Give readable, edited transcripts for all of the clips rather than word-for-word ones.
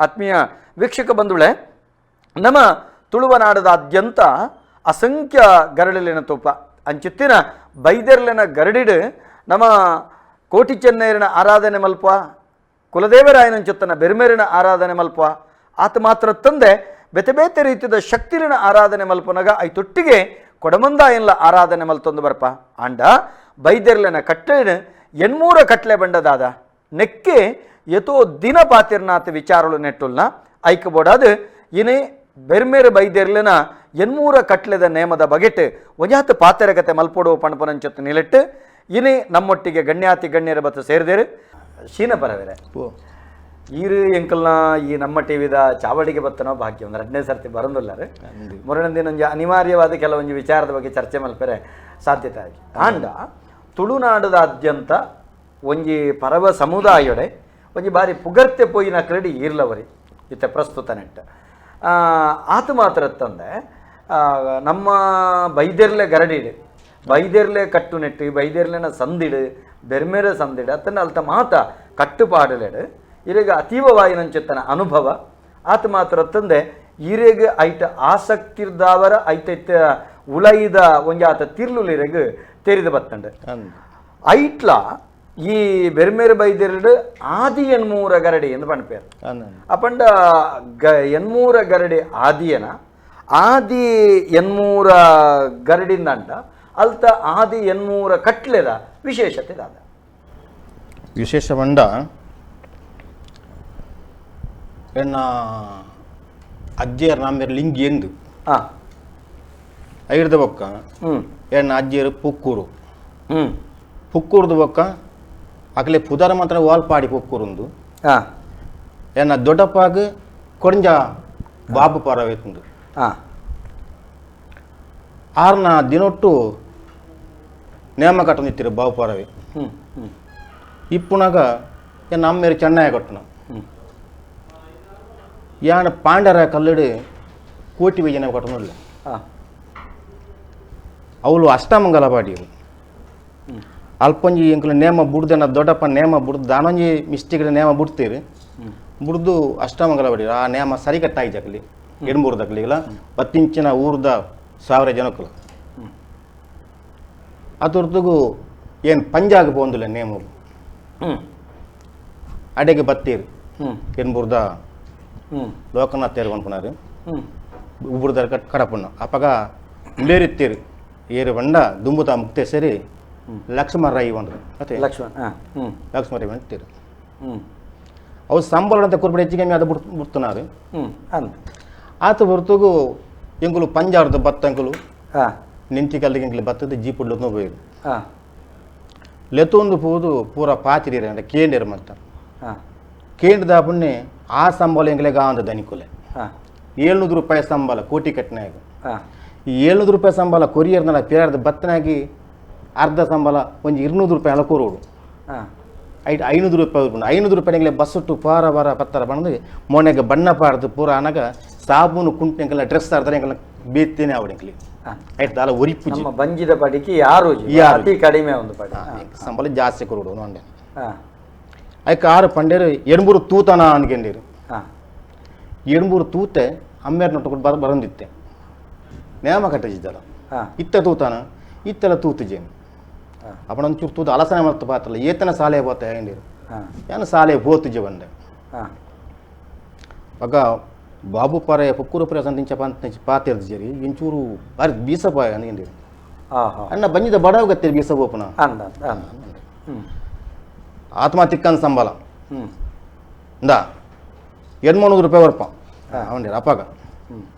ಆತ್ಮೀಯ ವೀಕ್ಷಕ ಬಂಧುಳೆ, ನಮ್ಮ ತುಳುವನಾಡದಾದ್ಯಂತ ಅಸಂಖ್ಯ ಗರಡಿಲಿನ ತೂಪ ಅಂಚಿತ್ತಿನ ಬೈದೆರ್ಲಿನ ಗರಡಿಡು ನಮ್ಮ ಕೋಟಿ ಚೆನ್ನೈರಿನ ಆರಾಧನೆ ಮಲ್ಪ, ಕುಲದೇವರಾಯನಂಚುತ್ತನ ಬೆರ್ಮೆರಿನ ಆರಾಧನೆ ಮಲ್ಪ, ಆತ ಮಾತ್ರ ತಂದೆ ಬೇತೆ ಬೇತೆ ರೀತಿಯ ಶಕ್ತಿಲಿನ ಆರಾಧನೆ ಮಲ್ಪನಗ ಐತೊಟ್ಟಿಗೆ ಕೊಡಮಂದಾಯನ್ಲ ಆರಾಧನೆ ಮಲ್ತೊಂದು ಬರ್ಪ. ಆಂಡ ಬೈದೆರ್ಲಿನ ಕಟ್ಟೆ ಎಣ್ಮೂರ ಕಟ್ಲೆ ಬಂಡದಾದ ನೆಕ್ಕೆ ಯಥೋ ದಿನ ಪಾತಿರ್ನಾಥ ವಿಚಾರಲು ನೆಟ್ಟುಲ್ನ ಐಕ ಬೋಡಾದು ಇನಿ ಬೆರ್ಮೇರು ಬೈದೆರ್ಲಿನ ಎನ್ಮೂರ ಕಟ್ಲೆದ ನೇಮದ ಬಗೆಟ್ ಒಂಜಾತ ಪಾತೆರಗತೆ ಮಲ್ಪೊಡು ಪಣಪನಂಚೊತ್ತು ನಿಲೆಟ್ಟು ಇನಿ ನಮ್ಮೊಟ್ಟಿಗೆ ಗಣ್ಯಾತಿ ಗಣ್ಯರ ಬತ್ತು ಸೇರಿದೇರು ಶೀನ ಪರವೆರೆ ಈರು ಎಂಕಲ್ನ ಈ ನಮ್ಮ ಟಿವಿದ ಚಾವಡಿಗೆ ಬತ್ತನೋ ಭಾಗ್ಯ ಒಂದು ಎರಡನೇ ಸರ್ತಿ ಬರಂದುಲ್ಲಾರು ಮೊರನಂದಿನ ಒಂಜಿ ಅನಿವಾರ್ಯವಾದ ಕೆಲವೊಂದು ವಿಚಾರದ ಬಗ್ಗೆ ಚರ್ಚೆ ಮಲ್ಪೆರೆ ಸಾಧ್ಯತೆ ಆಗಿ. ಆಂಡ ತುಳುನಾಡದಾದ್ಯಂತ ಒಂಜಿ ಪರವ ಸಮುದಾಯೊಡೆ ಒಂಜಿ ಬಾರಿ ಪುಗರ್ತೆ ಪೋಯಿನ ಕ್ರೆಡಿ ಈರ್ಲವರಿ ಇತ್ತೆ ಪ್ರಸ್ತುತ ನೆಟ್ಟ ಆತ ಮಾತ್ರ ತಂದೆ ನಮ್ಮ ಬೈದೆರ್ಲೆ ಗರಡಿಡು ಬೈದೆರ್ಲೆ ಕಟ್ಟುನೆಟ್ಟು ಬೈದೆರ್ಲೆನ ಸಂದಿಡು ಬೆರ್ಮೆರೆ ಸಂದಿಡು ಅತ್ತನ ಅಲ್ತ ಮಾತ ಕಟ್ಟುಪಾಡಲೆಡು ಇರೆಗ ಅತೀವವಾಯಿನಂಚೆತ್ತನ ಅನುಭವ. ಆತ ಮಾತ್ರ ತಂದೆ ಈರೆಗ್ ಐಟ ಆಸಕ್ತಿರ್ದಾವರ ಐತೈತ ಉಳೈದ ಒಂಜಿ ಆತ ತಿರ್ಲುಲಿರೆಗ್ ತೆರಿದು ಬತ್ತಂಡೆ. ಐಟ್ಲ ಈ ಬೆರ್ಮೆರೆ ಬೈದೆರಡು ಆದಿ ಎನ್ಮೂರ ಗರಡಿ ಎಂದು ಪಣ್ಪೇರು. ಅಪಂಡ ಗ ಎನ್ಮೂರ ಗರಡಿ ಆದಿಯನ ಆದಿ ಎನ್ಮೂರ ಗರಡಿಂದಂಟ ಅಲ್ತ ಆದಿ ಎನ್ಮೂರ ಕಟ್ಲೆದ ವಿಶೇಷತೆ ದಾದ? ವಿಶೇಷ ಬಂಡ ಎನ್ನ ಅಜ್ಜಿಯರ್ ನಾಮೇರ್ ಲಿಂಗಿ ಎಂದು ಐರ್ದ ಬೊಕ್ಕ ಎನ್ನ ಅಜ್ಜಿಯರು ಪುಕ್ಕೂರು ಪುಕ್ಕೂರ್ದು ಬೊಕ್ಕ ಅಕಲೆ ಪುದರ ಮಾತ್ರ ವಾಲ್ಪಾಡಿ ಪುಕ್ಕೂರುಂದು. ಎನ್ನ ದೊಡ್ಡಪ್ಪಾಗ ಕೊಡ್ಂಜ ಬಾಬು ಪರವೇತುಂದು. ಆರ್ನ ದಿನೊಟ್ಟು ನೇಮ ಕಟ್ಟೊಂದಿತ್ತಿರು ಬಾಬು ಪರವೆ. ಇಪ್ಪುನಾಗ ಎನ್ನ ಅಮ್ಮೇರು ಚೆನ್ನಯ ಕಟ್ಟುನ ಯಾನ ಪಾಂಡರ ಕಲ್ಲಡು ಕೋಟಿ ವೈಜನ ಕಟ್ಟೊಂದಿಲ್ಲ. ಅವಳು ಅಷ್ಟಮಂಗಲ ಪಾಡಿಯರು. ಅಲ್ಪೊಂಜಿ ಎಂಕುಲು ನೇಮ ಬುಡ್ದನ ದೊಡ್ಡಪ್ಪ ನೇಮ ಬುಡ್ದು ದಾನೊಂಜಿ ಮಿಸ್ಟೇಕ್ ನೇಮ ಬುಡ್ತೀರಿ ಬುಡ್ದು ಅಷ್ಟಮಂಗಲ ಪಾಡಿರು. ಆ ನೇಮ ಸರಿ ಕಟ್ಟಾಯಿ ಜಕಲಿ ಎಣ್ಮೂರು ದಕ್ಲಿಗಲ ಪತ್ತಿಂಚಿನ ಊರ್ದ ಸಾವಿರ ಜನಕ್ಕಲು ಅದುರ್ದುಗು ಏನು ಪಂಜಾಗ ಪೋಂದಿಲ್ಲ ನೇಮ ಅಡೆಗೆ ಬತ್ತೀರು ಎಣ್ಮೂರ್ದ ಲೋಕನಾಥ್ ತೇರು ಪನ್ಪುನಾರು ಉಬ್ಬುರ್ದರ್ ಕಡಪಣ್ಣ ಅಪಗ ಉಳ್ಳೇರಿತ್ತೀರು ಏರು ಬಂಡ ದುಂಬುತ ಮುಕ್ತೆ ಸರಿ ಲಕ್ಷ್ಮಣ ರೈ ಬಂದ್ರು ಅತ್ತೆ. ಲಕ್ಷ್ಮಣ ಲಕ್ಷ್ಮಣ ರೈ ಬಂದಿರು. ಅವು ಸಂಬಳ ಅಂತ ಕುರ್ಬಿಡ ಹೆಚ್ಚಿಗೆ ಅದು ಬಿಡ್ತುನಾರು. ಅಂದ್ ಆತ ಹೊರತುಗು ಎಂಕುಲು ಪಂಜಾರ್ದ ಬತ್ತಂಕುಲು ನಿಂತಿ ಕಲ್ಲಿಗೆ ಎಂಕುಲು ಬತ್ತದ ಜೀಪುಡ್ಲು ಪೋಯಿರು. ಲೆತ್ತೊಂದು ಪೋದು ಪೂರ ಪಾಚಿರೀರ ಅಂದ್ರೆ ಕೇಂಡಿರ ಮತ್ತ ಕೇಂದ್ರದಾಪುಣ್ಣೆ ಆ ಸಂಬಳ ಎಂಕಲೆ ಗಾಂದ ದನಿಕುಲೆ 700 ರೂಪಾಯಿ ಸಂಬಳ ಕೋಟಿ ಕಟ್ಟನಾಗ. ಈ 700 ರೂಪಾಯಿ ಸಂಬಳ ಕೊರಿಯರ್ನಲ್ಲ ಪಿರಾರ್ದ ಬತ್ತನಾಗಿ ಅರ್ಧ ಸಂಬಳ ಒಂಜಿ 200 ರೂಪಾಯಿ ಅಲ್ಲ ಕೊರೋಡು. 500 ರೂಪಾಯಿ 500 ರೂಪಾಯಿ ಎಂಕಲೆ ಬಸ್ಸುಟ್ಟು ಪಾರ ಬಾರ ಪತ್ತರ ಬಂದು ಮೊನೆಗೆ ಬಣ್ಣ ಪಾಡ್ದು ಪೂರ ಅನಗ ಸಾಬೂನು ಕುಂಟು ಎಂಕಲ ಡ್ರೆಸ್ ಆಡ್ತಾರೆ ಎಂಕಲ ಬೇತ್ತೇನೆ ಆವಡು ಎಂಕಲಿ ಐಟ್ ದಾಲ ಒರಿಪುಜಿ. ನಮ್ಮ ಬಂಜಿದ ಪಡಿಕೆ ಯಾರು ಯಾರು? ಅತಿ ಕಡಿಮೆ ಒಂದು ಪಡಿ. ಸಂಬಳ ಜಾಸ್ತಿ ಕೊರೋಡು ಅಂಡೆ. ಐಕ್ ಆರು ಪಂಡೇರು ಎಣ್ಬೂರು ತೂತನ ಅನ್ಕೊಂಡಿರು. ಎಣ್ಬೂರು ತೂತೆ ಅಮ್ಮೇರ್ ನೊಟ್ಟು ಬರಂದಿತ್ತೆ ನೇಮ ಕಟ್ಟಿದ್ದಲ್ಲ. ಇತ್ತ ತೂತಾನ ಇತ್ತೆಲ್ಲ ತೂತು ಜೇನು ಅಪ್ಪಣ ಒಂಚೂರು ತೂತು ಅಲಸನೆ ಮಾಡ್ತಾ ಪಾತ್ರಲ್ಲ ಏತನ ಸಾಲೆ ಬೋತ ಹೆಂಡಿರು. ಏನು ಸಾಲೆ ಬೋತುಜೆ ಬಂಡೆ. ಬಗ ಬಾಬು ಪರೆ ಪುಕ್ಕೂರು ಪರೆ ಸಂತಿಂಚ ಪಂತ ಪಾತಿರ್ದು ಜರಿ ಇಂಚೂರು ಬಾರಿ ಬೀಸಪಾಯ ಅನ್ಕೊಂಡಿರು. ಅಣ್ಣ ಬಂಜಿದ ಬಡವ ಗತ್ತಿರಿ ಬೀಸ ಬೋಪನ. ಅಂದ ಅಂದ ಆತ್ಮ ತಿಕ್ಕನ್ ಸಂಬಳ ಇಂದ 800 ರೂಪಾಯಿ ಬರ್ಪ ಅವನಿರ ಅಪ್ಪಾಗ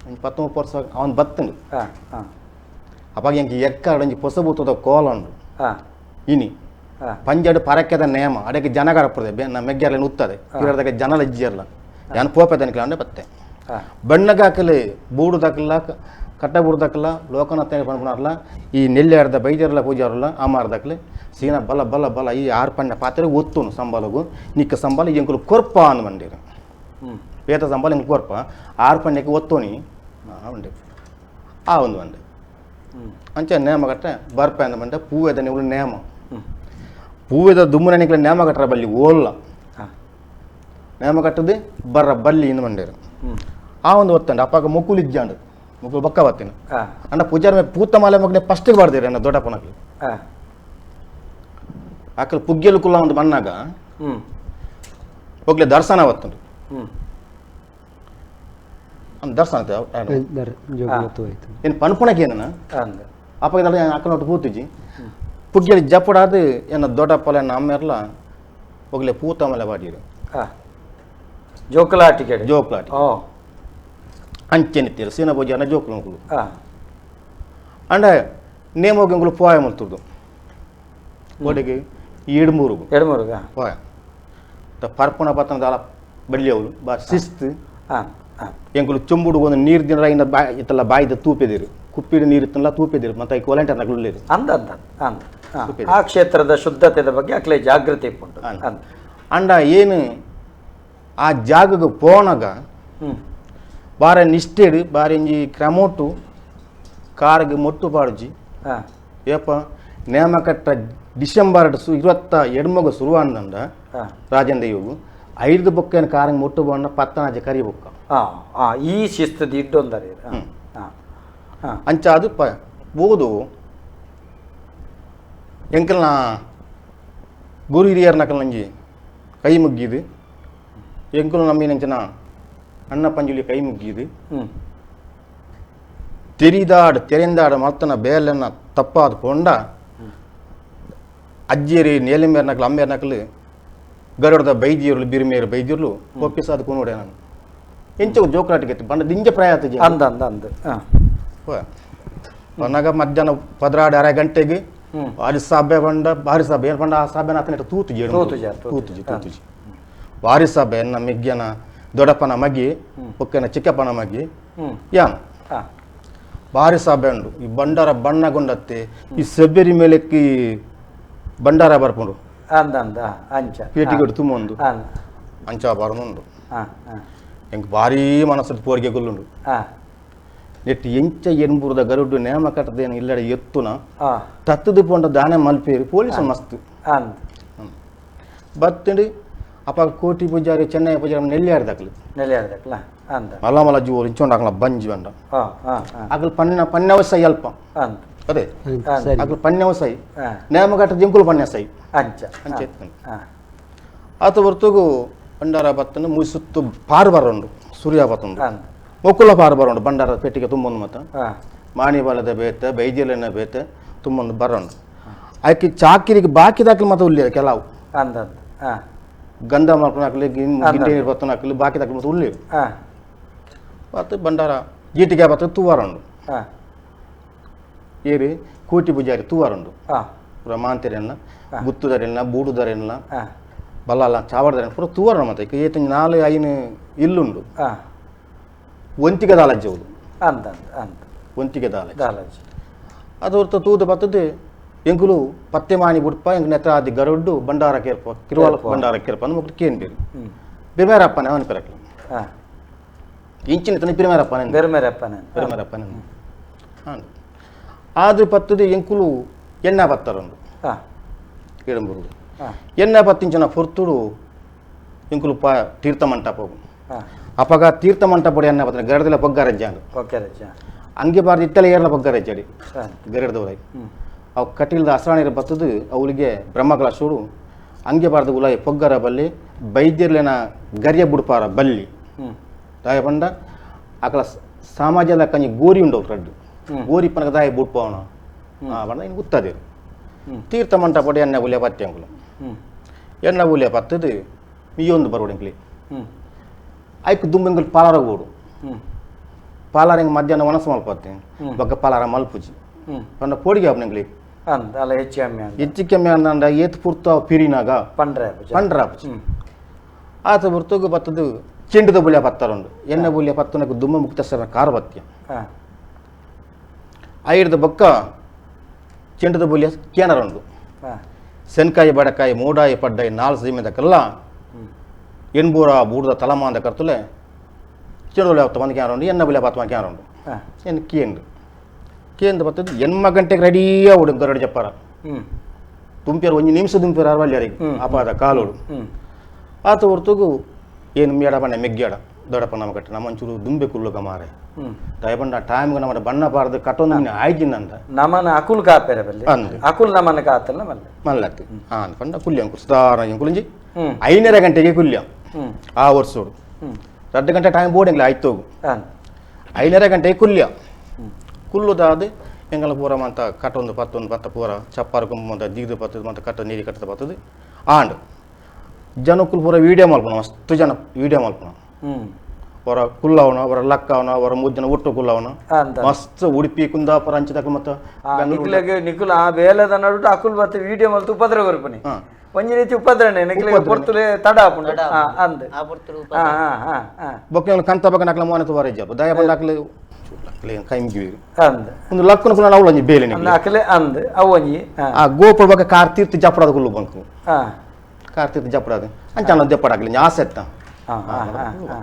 ಒಂಜಿ 19 ವರ್ಷ ಅವನು ಬತ್ತಂಡು. ಅಪ್ಪಾಗ ಎಂಕ್ ಎಕ್ಕಾಡು ಒಂಜಿ ಪೊಸಬೂತದ ಕೋಲ ಉಂಡು. ಇನಿ ಪಂಜಾಡು ಪರಕೆದ ನೇಮ ಅಡಕ್ಕೆ ಜನ ಕಡಪುರದೆ ನಮ್ಮ ಮೆಗ್ಗರ್ಲೇನು ಉತ್ತದೆ ಪಿರರ್ದಾಗ ಜನ ಲಜ್ಜಿಯರ್ಲ ಯಾನ್ ಪೋಪೆ ತನಿಕ್ಲ ಅಂಡೆ ಬತ್ತೆ. ಬಣ್ಣಗಾಕಲಿ ಬೂಡು ದಾಕಲ್ಲ ಕಟ್ಟ ಬೂಡು ದಾಕಲ್ಲ ಲೋಕನಾಥ ಪನ್ಪುನಾರ್ಲ ಈ ನೆಲ್ಯಾರ್ದ ಬೈದ್ಯರ್ಲ ಪೂಜಾರಲ್ಲ ಆಮಾರ್ದಾಕ್ಲೆ ಸೀನ ಬಲ ಬಲ ಬಲ ಈ ಆರು ಪಣ್ಣ ಪಾತ್ರೆ ಒತ್ತುನು ಸಂಬಳಗು ನಿಕ್ಕ ಸಂಬಳ ಎಂಕುಲು ಕೊರ್ಪ ಅಂದ್ ಮಂಡಿರು. ಪೇತ ಸಂಬಳ ಎಂಕು ಕೊರ್ಪ ಆರು ಪಣ್ಣಕ್ಕೆ ಒತ್ತೋನಿ ಉಂಡೆ ಆ ಒಂದು ಮಂಡೆ ಅಂಚೆ ನೇಮ ಕಟ್ಟೆ ಬರ್ಪ ಅಂದ ಮಂಡೆ ಪೂವೆದ ನೀವು ನೇಮ ಪೂವೆದ ದುಮ್ಮನ ನಿಕ್ಲೆ ನೇಮ ಕಟ್ಟರ ಬಲ್ಲಿ ಓಲ್ಲ. ನೇಮ ಕಟ್ಟದು ಬರ್ರ ಬಲ್ಲಿ ಇಂದು ಮಂಡೇರು ಆ ಒಂದು ಒತ್ತಂಡು ಅಪ್ಪಾಗ ಮುಕುಲು ಇಜ್ಜಾಂಡು ಮುಕುಲು ಬೊಕ್ಕ ಬತ್ತಿನ ಅಂಡ ಪೂಜಾರಿ ಪೂತ ಮಾಲೆ ಮಗನೆ ಫಸ್ಟಿಗೆ ಬಾರ್ದಿರ ಎನ್ನ ದೊಡ್ಡಪ್ಪನಕ್ಲು ಆಕಲ್ ಪುಗ್ಗೆಲು ಕುಲ್ಲ ಒಂದು ಬನ್ನಾಗ ಹೋಗ್ಲಿ ದರ್ಶನ ಬತ್ತುಂಡು ದರ್ಶನ ಏನು ಪನ್ಪುಣಕ್ಕೆ ಏನ ಅಪ್ಪ ಅಕ್ಕನೊಟ್ಟು ಪೂತಿಜಿ ಪುಗ್ಗೆಲಿ ಜಪ್ಪಡಾದು ಎನ್ನ ದೊಡ್ಡಪ್ಪಲ ಎನ್ನ ಅಮ್ಮೆರ್ಲ ಹೋಗ್ಲಿ ಪೂತ ಮಲೆ ಬಾಡಿರು ಜೋಕುಲಾಟಿಕೆ ಜೋಕುಲಾಟಿ ಅಂಚೆನಿತ್ತೀರು ಸೀನ ಪೂಜಾರನ ಜೋಕುಲು ಮುಕುಲು ಅಂಡ ನೇಮೋಗಿ ಎಂಕುಲು ಪೋಯ ಮುಲ್ತುರ್ದು ಒಡೆಗೆ ಎಡ್ಮೂರುಗು ಎಡ್ಮೂರುಗ ಪೋಯ ಪರ್ಪುಣ ಪತ್ತನ ದಾಲ ಬಳ್ಳಿಯವರು ಬಾ ಶಿಸ್ತು ಎಂಕುಲು ಚೊಂಬುಡು ಒಂದು ನೀರು ದಿನ ಇನ್ನ ಬಾಯಿ ಇತ್ತಲ್ಲ ಬಾಯಿದ ತೂಪೆದಿರು ಕುಪ್ಪಿಡು ನೀರು ಇತ್ತಲ್ಲ ತೂಪೆದಿರು ಮತ್ತೆ ವಾಲಂಟಿಯರ್ ನಕಲು ಉಳ್ಳೇರು ಅಂದ ಅಂದ ಅಂದ ಆ ಕ್ಷೇತ್ರದ ಶುದ್ಧತೆದ ಬಗ್ಗೆ ಅಕ್ಲೆ ಜಾಗೃತಿ ಉಂಟು ಅಂಡ ಏನು ಆ ಜಾಗಕ್ಕೆ ಪೋನಾಗ ಬಾರೆ ನಿಷ್ಠೆಡು ಬಾರೆ ಇಂಜಿ ಕ್ರಮೋಟು ಕಾರ್ಗೆ ಮೊಟ್ಟು ಪಾಡುಜಿ ಏಪ ನೇಮಕಟ್ಟ ಡಿಸೆಂಬರ್ 22 ಶುರುವಾನಂದ ರಾಜೇಂದ್ರ ಯೋಗು 5 ಬೊಕ್ಕನ ಕಾರಂಗ್ ಮೊಟ್ಟು ಬಣ್ಣ ಪತ್ತನಾಜ ಕರಿ ಬೊಕ್ಕ ಈ ಶಿಸ್ತದ ಇಡ್ಡೊಂದರೆ ಅಂಚ ಅದು ಪ ಬೋದು ಎಂಕಲ್ನ ಗುರು ಹಿರಿಯರ್ ನಕಲ್ ನಂಜಿ ಕೈ ಮುಗ್ಗಿದು ಎಂಕಲು ನಮ್ಮಿನಂಚಿನ ಅಣ್ಣ ಪಂಜುಲಿ ಕೈ ಮುಗ್ಗಿದು ತೆರಿದಾಡು ತೆರೆಂದಾಡು ಮತ್ತನ ಬೇಲನ್ನ ತಪ್ಪಾದ ಪೊಂಡ ಅಜ್ಜಿಯರಿ ನೇಲಿಮೇರ್ ನಕಲು ಅಮ್ಮೇರ್ ನಕಲು ಗರುಡದ ಬೈದಿಯರ್ಲು ಬಿರುಮೇರು ಬೈದಿರ್ಲು ಒಪ್ಪಿಸಾದ ಕೂನೋಡೆ ನಾನು ಎಂಚ ಜೋಕರಾಟಿಗೆ ಬಂಡ ದಿಂಜ ಪ್ರಾಯತ ಅಂದ ಅಂದ ಅಂದ ಪನ್ನಾಗ ಮಧ್ಯಾಹ್ನ 12 ಅರೆ ಗಂಟೆಗೆ ವಾರಿ ಸಾಬೆ ಬಂಡ ಬಾರಿ ಸಾಬೆ ಏನು ಬಂಡ ಆ ಸಾಬೆನ ಆತನ ತೂತುಜಿ ತೂತುಜಿ ತೂತುಜಿ ವಾರಿ ಸಾಬೆ ಎನ್ನ ಮಿಗ್ಗನ ದೊಡ್ಡಪ್ಪನ ಮಗಿ ಪೊಕ್ಕನ ಚಿಕ್ಕಪ್ಪನ ಮಗಿ ಯಾನ್ ಬಾರಿ ಸಾಬೆ ಉಂಡು ಈ ಬಂಡಾರ ಬಣ್ಣಗೊಂಡತ್ತೆ ಈ ಸೆಬ್ಬೆರಿ ಮೇಲೆಕ್ಕಿ ಬಂಡಾರ ಬರ್ಪುಂಡು ಅಂದ ಅಂದ ಅಂಚ ಪೇಟಿಗೊಡು ತುಂಬೊಂದು ಅಂಚ ಬರನುಂಡು ಎಂಕ್ ಭಾರೀ ಮನಸ್ಸು ಪೋರಿಗೆ ಗೊಲ್ಲುಂಡು ನೆಟ್ಟು ಎಂಚ ಎನ್ಬುರದ ಗರುಡು ನೇಮ ಕಟ್ಟದೇನು ಇಲ್ಲಡೆ ಎತ್ತುನ ತತ್ತದು ಪೋಂಡ ದಾನೆ ಮಲ್ಪೇರು ಪೊಲೀಸ್ ಮಸ್ತ್ ಬತ್ತಂಡು ಅಪ್ಪ ಕೋಟಿ ಪೂಜಾರಿ ಚೆನ್ನೈ ಪೂಜಾರಿ ನೆಲ್ಯಾಡ್ದಾಕ್ಲು ನೆಲ್ಯಾಡ್ದಾಕ್ಲ ಅಂದ ಮಲ್ಲ ಮಲ್ಲ ಜೋರು ಇಂಚೊಂಡು ಆಕಲ ಬಂಜಿ ಬಂಡ ಅಗಲು ಪನ್ನ ಪನ್ಯವಸಾಯಿ ಅಲ್ಪ ಅದೇ ಅಗಲು ಪನ್ಯವಸಾಯಿ ನೇಮ ಕಟ್ಟದ ಎಂಕುಲು ಪನ್ಯಸಾಯಿ ಅಂಚ ಅಂಚ ಎತ್ತುಂಡು ಆತ ಹೊರ್ತುಗು ಬಂಡಾರ ಬತ್ತಂಡು ಮುಸುತ್ತು ಪಾರು ಬರುಂಡು ಸೂರ್ಯ ಬತ್ತುಂಡು ಒಕ್ಕುಲ ಪಾರು ಬರೋಂಡು ಬಂಡಾರ ಪೆಟ್ಟಿಗೆ ತುಂಬೊಂದು ಮತ್ತ ಮಾಣಿಬಾಲದ ಬೇತೆ ಬೈದ್ಯಲೆನ ಬೇತೆ ತುಂಬೊಂದು ಬರೋಂಡು ಆಕೆ ಚಾಕಿರಿಗೆ ಬಾಕಿದಾಕಲಿ ಮತ್ತೆ ಉಳ್ಳಿರ ಕೆಲವು ಅಂದ ಗಂಧ ಮಾಡ್ಕೊಂಡು ಗಿಂಡೆ ನೀರು ಬತ್ತನ ಹಾಕಲಿ ಬಾಕಿದಾಕಲಿ ಮತ್ತೆ ಉಳ್ಳಿರು ಮತ್ತು ಬಂಡಾರ ಜೀಟಿಗೆ ಬತ್ತ ತೂವಾರುಂಡು ಏರಿ ಕೋಟಿ ಪೂಜಾರಿ ತೂವಾರುಂಡು ಪೂರ ಮಾಂತೆರೆಲ್ಲ ಗುತ್ತುದರೆಲ್ಲ ಬೂಡುದರೆಲ್ಲ ಬಲ್ಲಾಲ ಚಾವಡ್ದರೆಲ್ಲ ಪೂರ ತೂವಾರ ಮತ್ತೆ ಏತ 4 5 ಇಲ್ಲುಂಡು ಒಂತಿಗೆ ದಾಲಜ್ಜೆ ಹೌದು ಅಂದ ಅಂದ ಒಂತಿಗೆ ದಾಲಜ್ಜೆ ದಾಲಜ್ಜೆ ಅದು ಹೊರ್ತು ತೂದು ಬತ್ತದು ಎಂಕುಲು ಪತ್ತೆ ಮಾಣಿ ಬುಡ್ಪ ಎಂಕ್ ನೆತ್ರ ಆದಿ ಗರುಡ್ಡು ಬಂಡಾರ ಕೇರ್ಪ ಕಿರುವಾಲ ಬಂಡಾರ ಕೇರ್ಪ ಅಂದ್ ಮುಕ್ಕು ಕೇನ್ ಬೇರು ಬಿರ್ಮೇರಪ್ಪನೆ ಅವನ ಪೆರಕ್ಲು ಇಂಚಿನ ತನ ಬಿರ್ಮೇರಪ್ಪನೆ ಬಿರ್ಮೇರಪ್ಪನೆ ಬಿರ್ಮೇರಪ್ಪನೆ ಹಾಂ ಆದ್ರೂ ಪತ್ತದು ಎಂಕುಲು ಎಣ್ಣ ಬತ್ತಾರುಂಡು ಏಳಂಬೂರು ಎಣ್ಣ ಪತ್ತಿಂಚಿನ ಪೊರ್ತುಡು ಎಂಕುಲು ಪ ತೀರ್ಥ ಮಂಟಪ ಹೋಗು ಅಪಗ ತೀರ್ಥ ಮಂಟಪಡಿ ಎಣ್ಣ ಬತ್ತನೆ ಗರಡದಲ್ಲ ಪೊಗ್ಗಾರಜ್ಜಾಂಡು ಅಂಗೆ ಬಾರ್ದು ಇತ್ತಲ ಏರ್ಲ ಪೊಗ್ಗಾರಜ್ಜಾಡಿ ಗರಡದವರಾಗಿ ಅವು ಕಟೀಲ್ದ ಅಸರಾಣಿರ ಬತ್ತದು ಅವಳಿಗೆ ಬ್ರಹ್ಮಕಲ ಶೂಡು ಅಂಗೆ ಬಾರ್ದು ಉಲಾಯಿ ಪೊಗ್ಗರ ಬಲ್ಲಿ ಬೈದ್ಯರ್ಲೆನ ಗರಿಯ ಬುಡ್ಪಾರ ಬಲ್ಲಿ ದಾಯ ಪಂಡ ಅಕಲ ಸಮಾಜದ ಕಂಜಿ ಗೋರಿ ಉಂಡವು ರಡ್ಡು ಗೋರಿ ಪನಕ ದಾಯ ಬುಡ್ಪವನ ಪಂಡ ಇನ್ನು ಗುತ್ತದಿರು ತೀರ್ಥ ಮಂಟಪಡಿ ಎಣ್ಣೆ ಉಲಿಯ ಪತ್ತೆ ಅಂಕುಲು ಎಣ್ಣೆ ಉಲಿಯ ಪತ್ತದು ಮೀಯೊಂದು ಬರೋಡು ಐಕ್ ದುಂಬೆಂಗುಲು ಪಾಲಾರ ಗೋಡು ಪಾಲಾರ ಹಿಂಗೆ ಮಧ್ಯಾಹ್ನ ಒಣಸು ಮಲ್ಪತ್ತೆ ಬೊಕ್ಕ ಪಾಲಾರ ಮಲ್ಪುಜಿ ಪಂಡ ಪೋಡಿಗೆ ಆಪುನಂಗ್ಲಿ ಅಲ್ಲ ಹೆಚ್ಚು ಕಮ್ಮಿ ಹೆಚ್ಚು ಕಮ್ಮಿ ಅಂದ ಏತ್ ಪುರ್ತ ಪಿರಿನಾಗ ಪಂಡ್ರೆ ಪಂಡ್ರಾಪುಜಿ ಆತ ಬರ್ತಗ ಬತ್ತದು ಚೆಂಡುದ ಬುಲಿಯ ಪತ್ತಾರುಂಡು ಎಣ್ಣೆ ಬುಲಿಯ ಪತ್ತನకు ದುಮ್ಮ ಮುಕ್ತಸರ ಕಾರ್ ಬತ್ಯ ಐಡ್ದ ಬೊಕ್ಕ ಚೆಂಡುದ ಬುಲಿಯ ಕೇನರುಂಡು ಸೆನ್ಕಾಯಿ ಬಡಕಾಯಿ ಮೂಡಾಯಿ ಪಡ್ಡಾಯಿ ನಾಲ್ ಸೀಮೆದಕ್ಕೆಲ್ಲ ಎಣ್ಬೂರ ಬೂಡ್ದ ತಲಮಾಂದ ಕರ್ತುಲೆ ಚೆಂಡು ಬುಲಿಯ ಬಂದು ಕ್ಯಾರುಂಡು ಎಣ್ಣೆ ಬುಲಿಯ ಪತ್ತ ಕ್ಯಾರುಂಡು ಎಣ್ಣೆ ಕೇಂದು ಕೇಂದು ಬತ್ತದು ಎಣ್ಮ ಗಂಟೆಗೆ ರೆಡಿಯಾ ಉಡು ಗರಡು ಜಪ್ಪಾರ ತುಂಪ್ಯಾರ ಒಂಜಿ ನಿಮಿಷ ತುಂಪ್ಯಾರ ಅರ್ವಲ್ಯಾರಿಗೆ ಅಪಾದ ಕಾಲೋಡು ಆತ ಹೊರ್ತುಗು ಏನು ಮೇಡ ಬಣ್ಣ ಮೆಗ್ಗ್ಯಾಡ ದೊಡ್ಡಪ್ಪ ನಮ್ಮ ಕಟ್ಟ ನಮ್ಮ ಒಂಚೂರು ದುಂಬೆ ಕುಲ್ಲುಗ ಮಾರೆ ದಯಬಂಡ ಟೈಮ್ಗೆ ನಮ್ಮ ಬಣ್ಣ ಬಾರ್ದು ಕಟ್ಟೊಂದು ಆಯ್ಜಿನಂದ ನಮನ ಅಕುಲ್ ಕಾಪೆರೆ ಬಲ್ಲಿ ಅಂದು. ಅಕುಲ್ ನಮನ ಕಾತಲ್ಲ ಮಲ್ಲೆ ಮಲ್ಲತ್ತಿ ಹಾಂ ಪಂಡ ಕುಲ್ಯಂ ಸುಧಾರಣ ಕುಲಿಂಜಿ ಹ್ಮ್. 5:30 ಗಂಟೆಗೆ ಕುಲ್ಯಂ ಹ್ಮ್. ಆ ವರ್ಷೋಡು 2 ಗಂಟೆ ಟೈಮ್ ಬೋರ್ಡಿಂಗ್ಲ ಆಯ್ತು ಹೋಗು ಹಾಂ 5:30 ಗಂಟೆಗೆ ಕುಲ್ಯ ಕುಲ್ಲುದಾದ ಎಂಗಲ ಪೂರ ಮಂತ ಕಟ್ಟೊಂದು ಪತ್ತೊಂದು ಪತ್ತ ಪೂರ ಚಪ್ಪಾರು ಗುಂಪು ಮಂತ ದೀಗ್ದು ಪತ್ತದು ಮಂತ ಕಟ್ಟ ನೀರು ಕಟ್ಟದ ಪತ್ತದು ಆಂಡ್ ಜನಕ್ಕುಲ್ ಪೂರ ವೀಡಿಯೋ ಮಲ್ಪಣ ಮಸ್ತ್ ಜನ ವೀಡಿಯೋ ಮಲ್ಪಣ ಹ್ಮ್ ಹೊರ ಕುಲ್ಲವನ ಹೊರ ಲಕ್ಕವನ ಹೊರ ಮೂರು ಜನ ಒಟ್ಟು ಕುಲ್ಲವನ ಅಂತ ಮಸ್ತ್ ಉಡುಪಿ ಕುಂದಾಪುರ ಅಂಚಿದಾಗ ಮತ್ತೆ ನಿಕ್ಲೆಗ್ ನಿಕುಲ್ ಆ ಬೇಲದ ನಡುಟು ಅಕುಲ್ ಬತ್ತ ವಿಡಿಯೋ ಮಲ್ತು ಉಪದ್ರ ಕೊರ್ಪುನಿ ಹಾ. ಒಂಜಿ ರೀತಿ ಉಪದ್ರನೆ ನಿಕ್ಲೆಗ್ ಪೊರ್ತುಲೆ ತಡ ಆಪುಂಡು ಅಂದ್ ಆ ಪೊರ್ತುಡು ಹಾ ಹಾ ಹಾ ಹಾ ಬೊಕ್ಕ ಕಂತ ಬಗ್ಗ ನಕ್ಲ ಮೋನೆ ತುವಾರ ಇಜ್ಜಪ್ಪ ದಯ ಬಂದ ಅಕ್ಲೆ ಅಕ್ಲೆ ಕೈ ಮುಗಿವಿ ಅಂದ್ ಒಂದು ಲಕ್ಕನ ಕುಲ್ಲ ಅವಳು ಒಂಜಿ ಬೇಲೆ ಅಂದ್ ಅಕಲೆ ಅಂದ್ ಅವು ಒಂಜಿ ಹಾ ಆ ಗೋಪುರ ಬಗ್ಗೆ ಕಾರ್ ತೀರ್ಥ ಜಪ್ಪಡಾದ ಕುಲ್ಲು ಬಂಕು ಹಾ ಕಾರ್ ತೀರ್ಥ ಜಪ್ಪಡಾದ ಅಂಚ ಅನ್ನ ದೆಪ್ಪಡಾಗ್ಲಿ ಆಸೆ ಎತ್ತ ಹಾ ಹಾ ಹಾ ಹಾ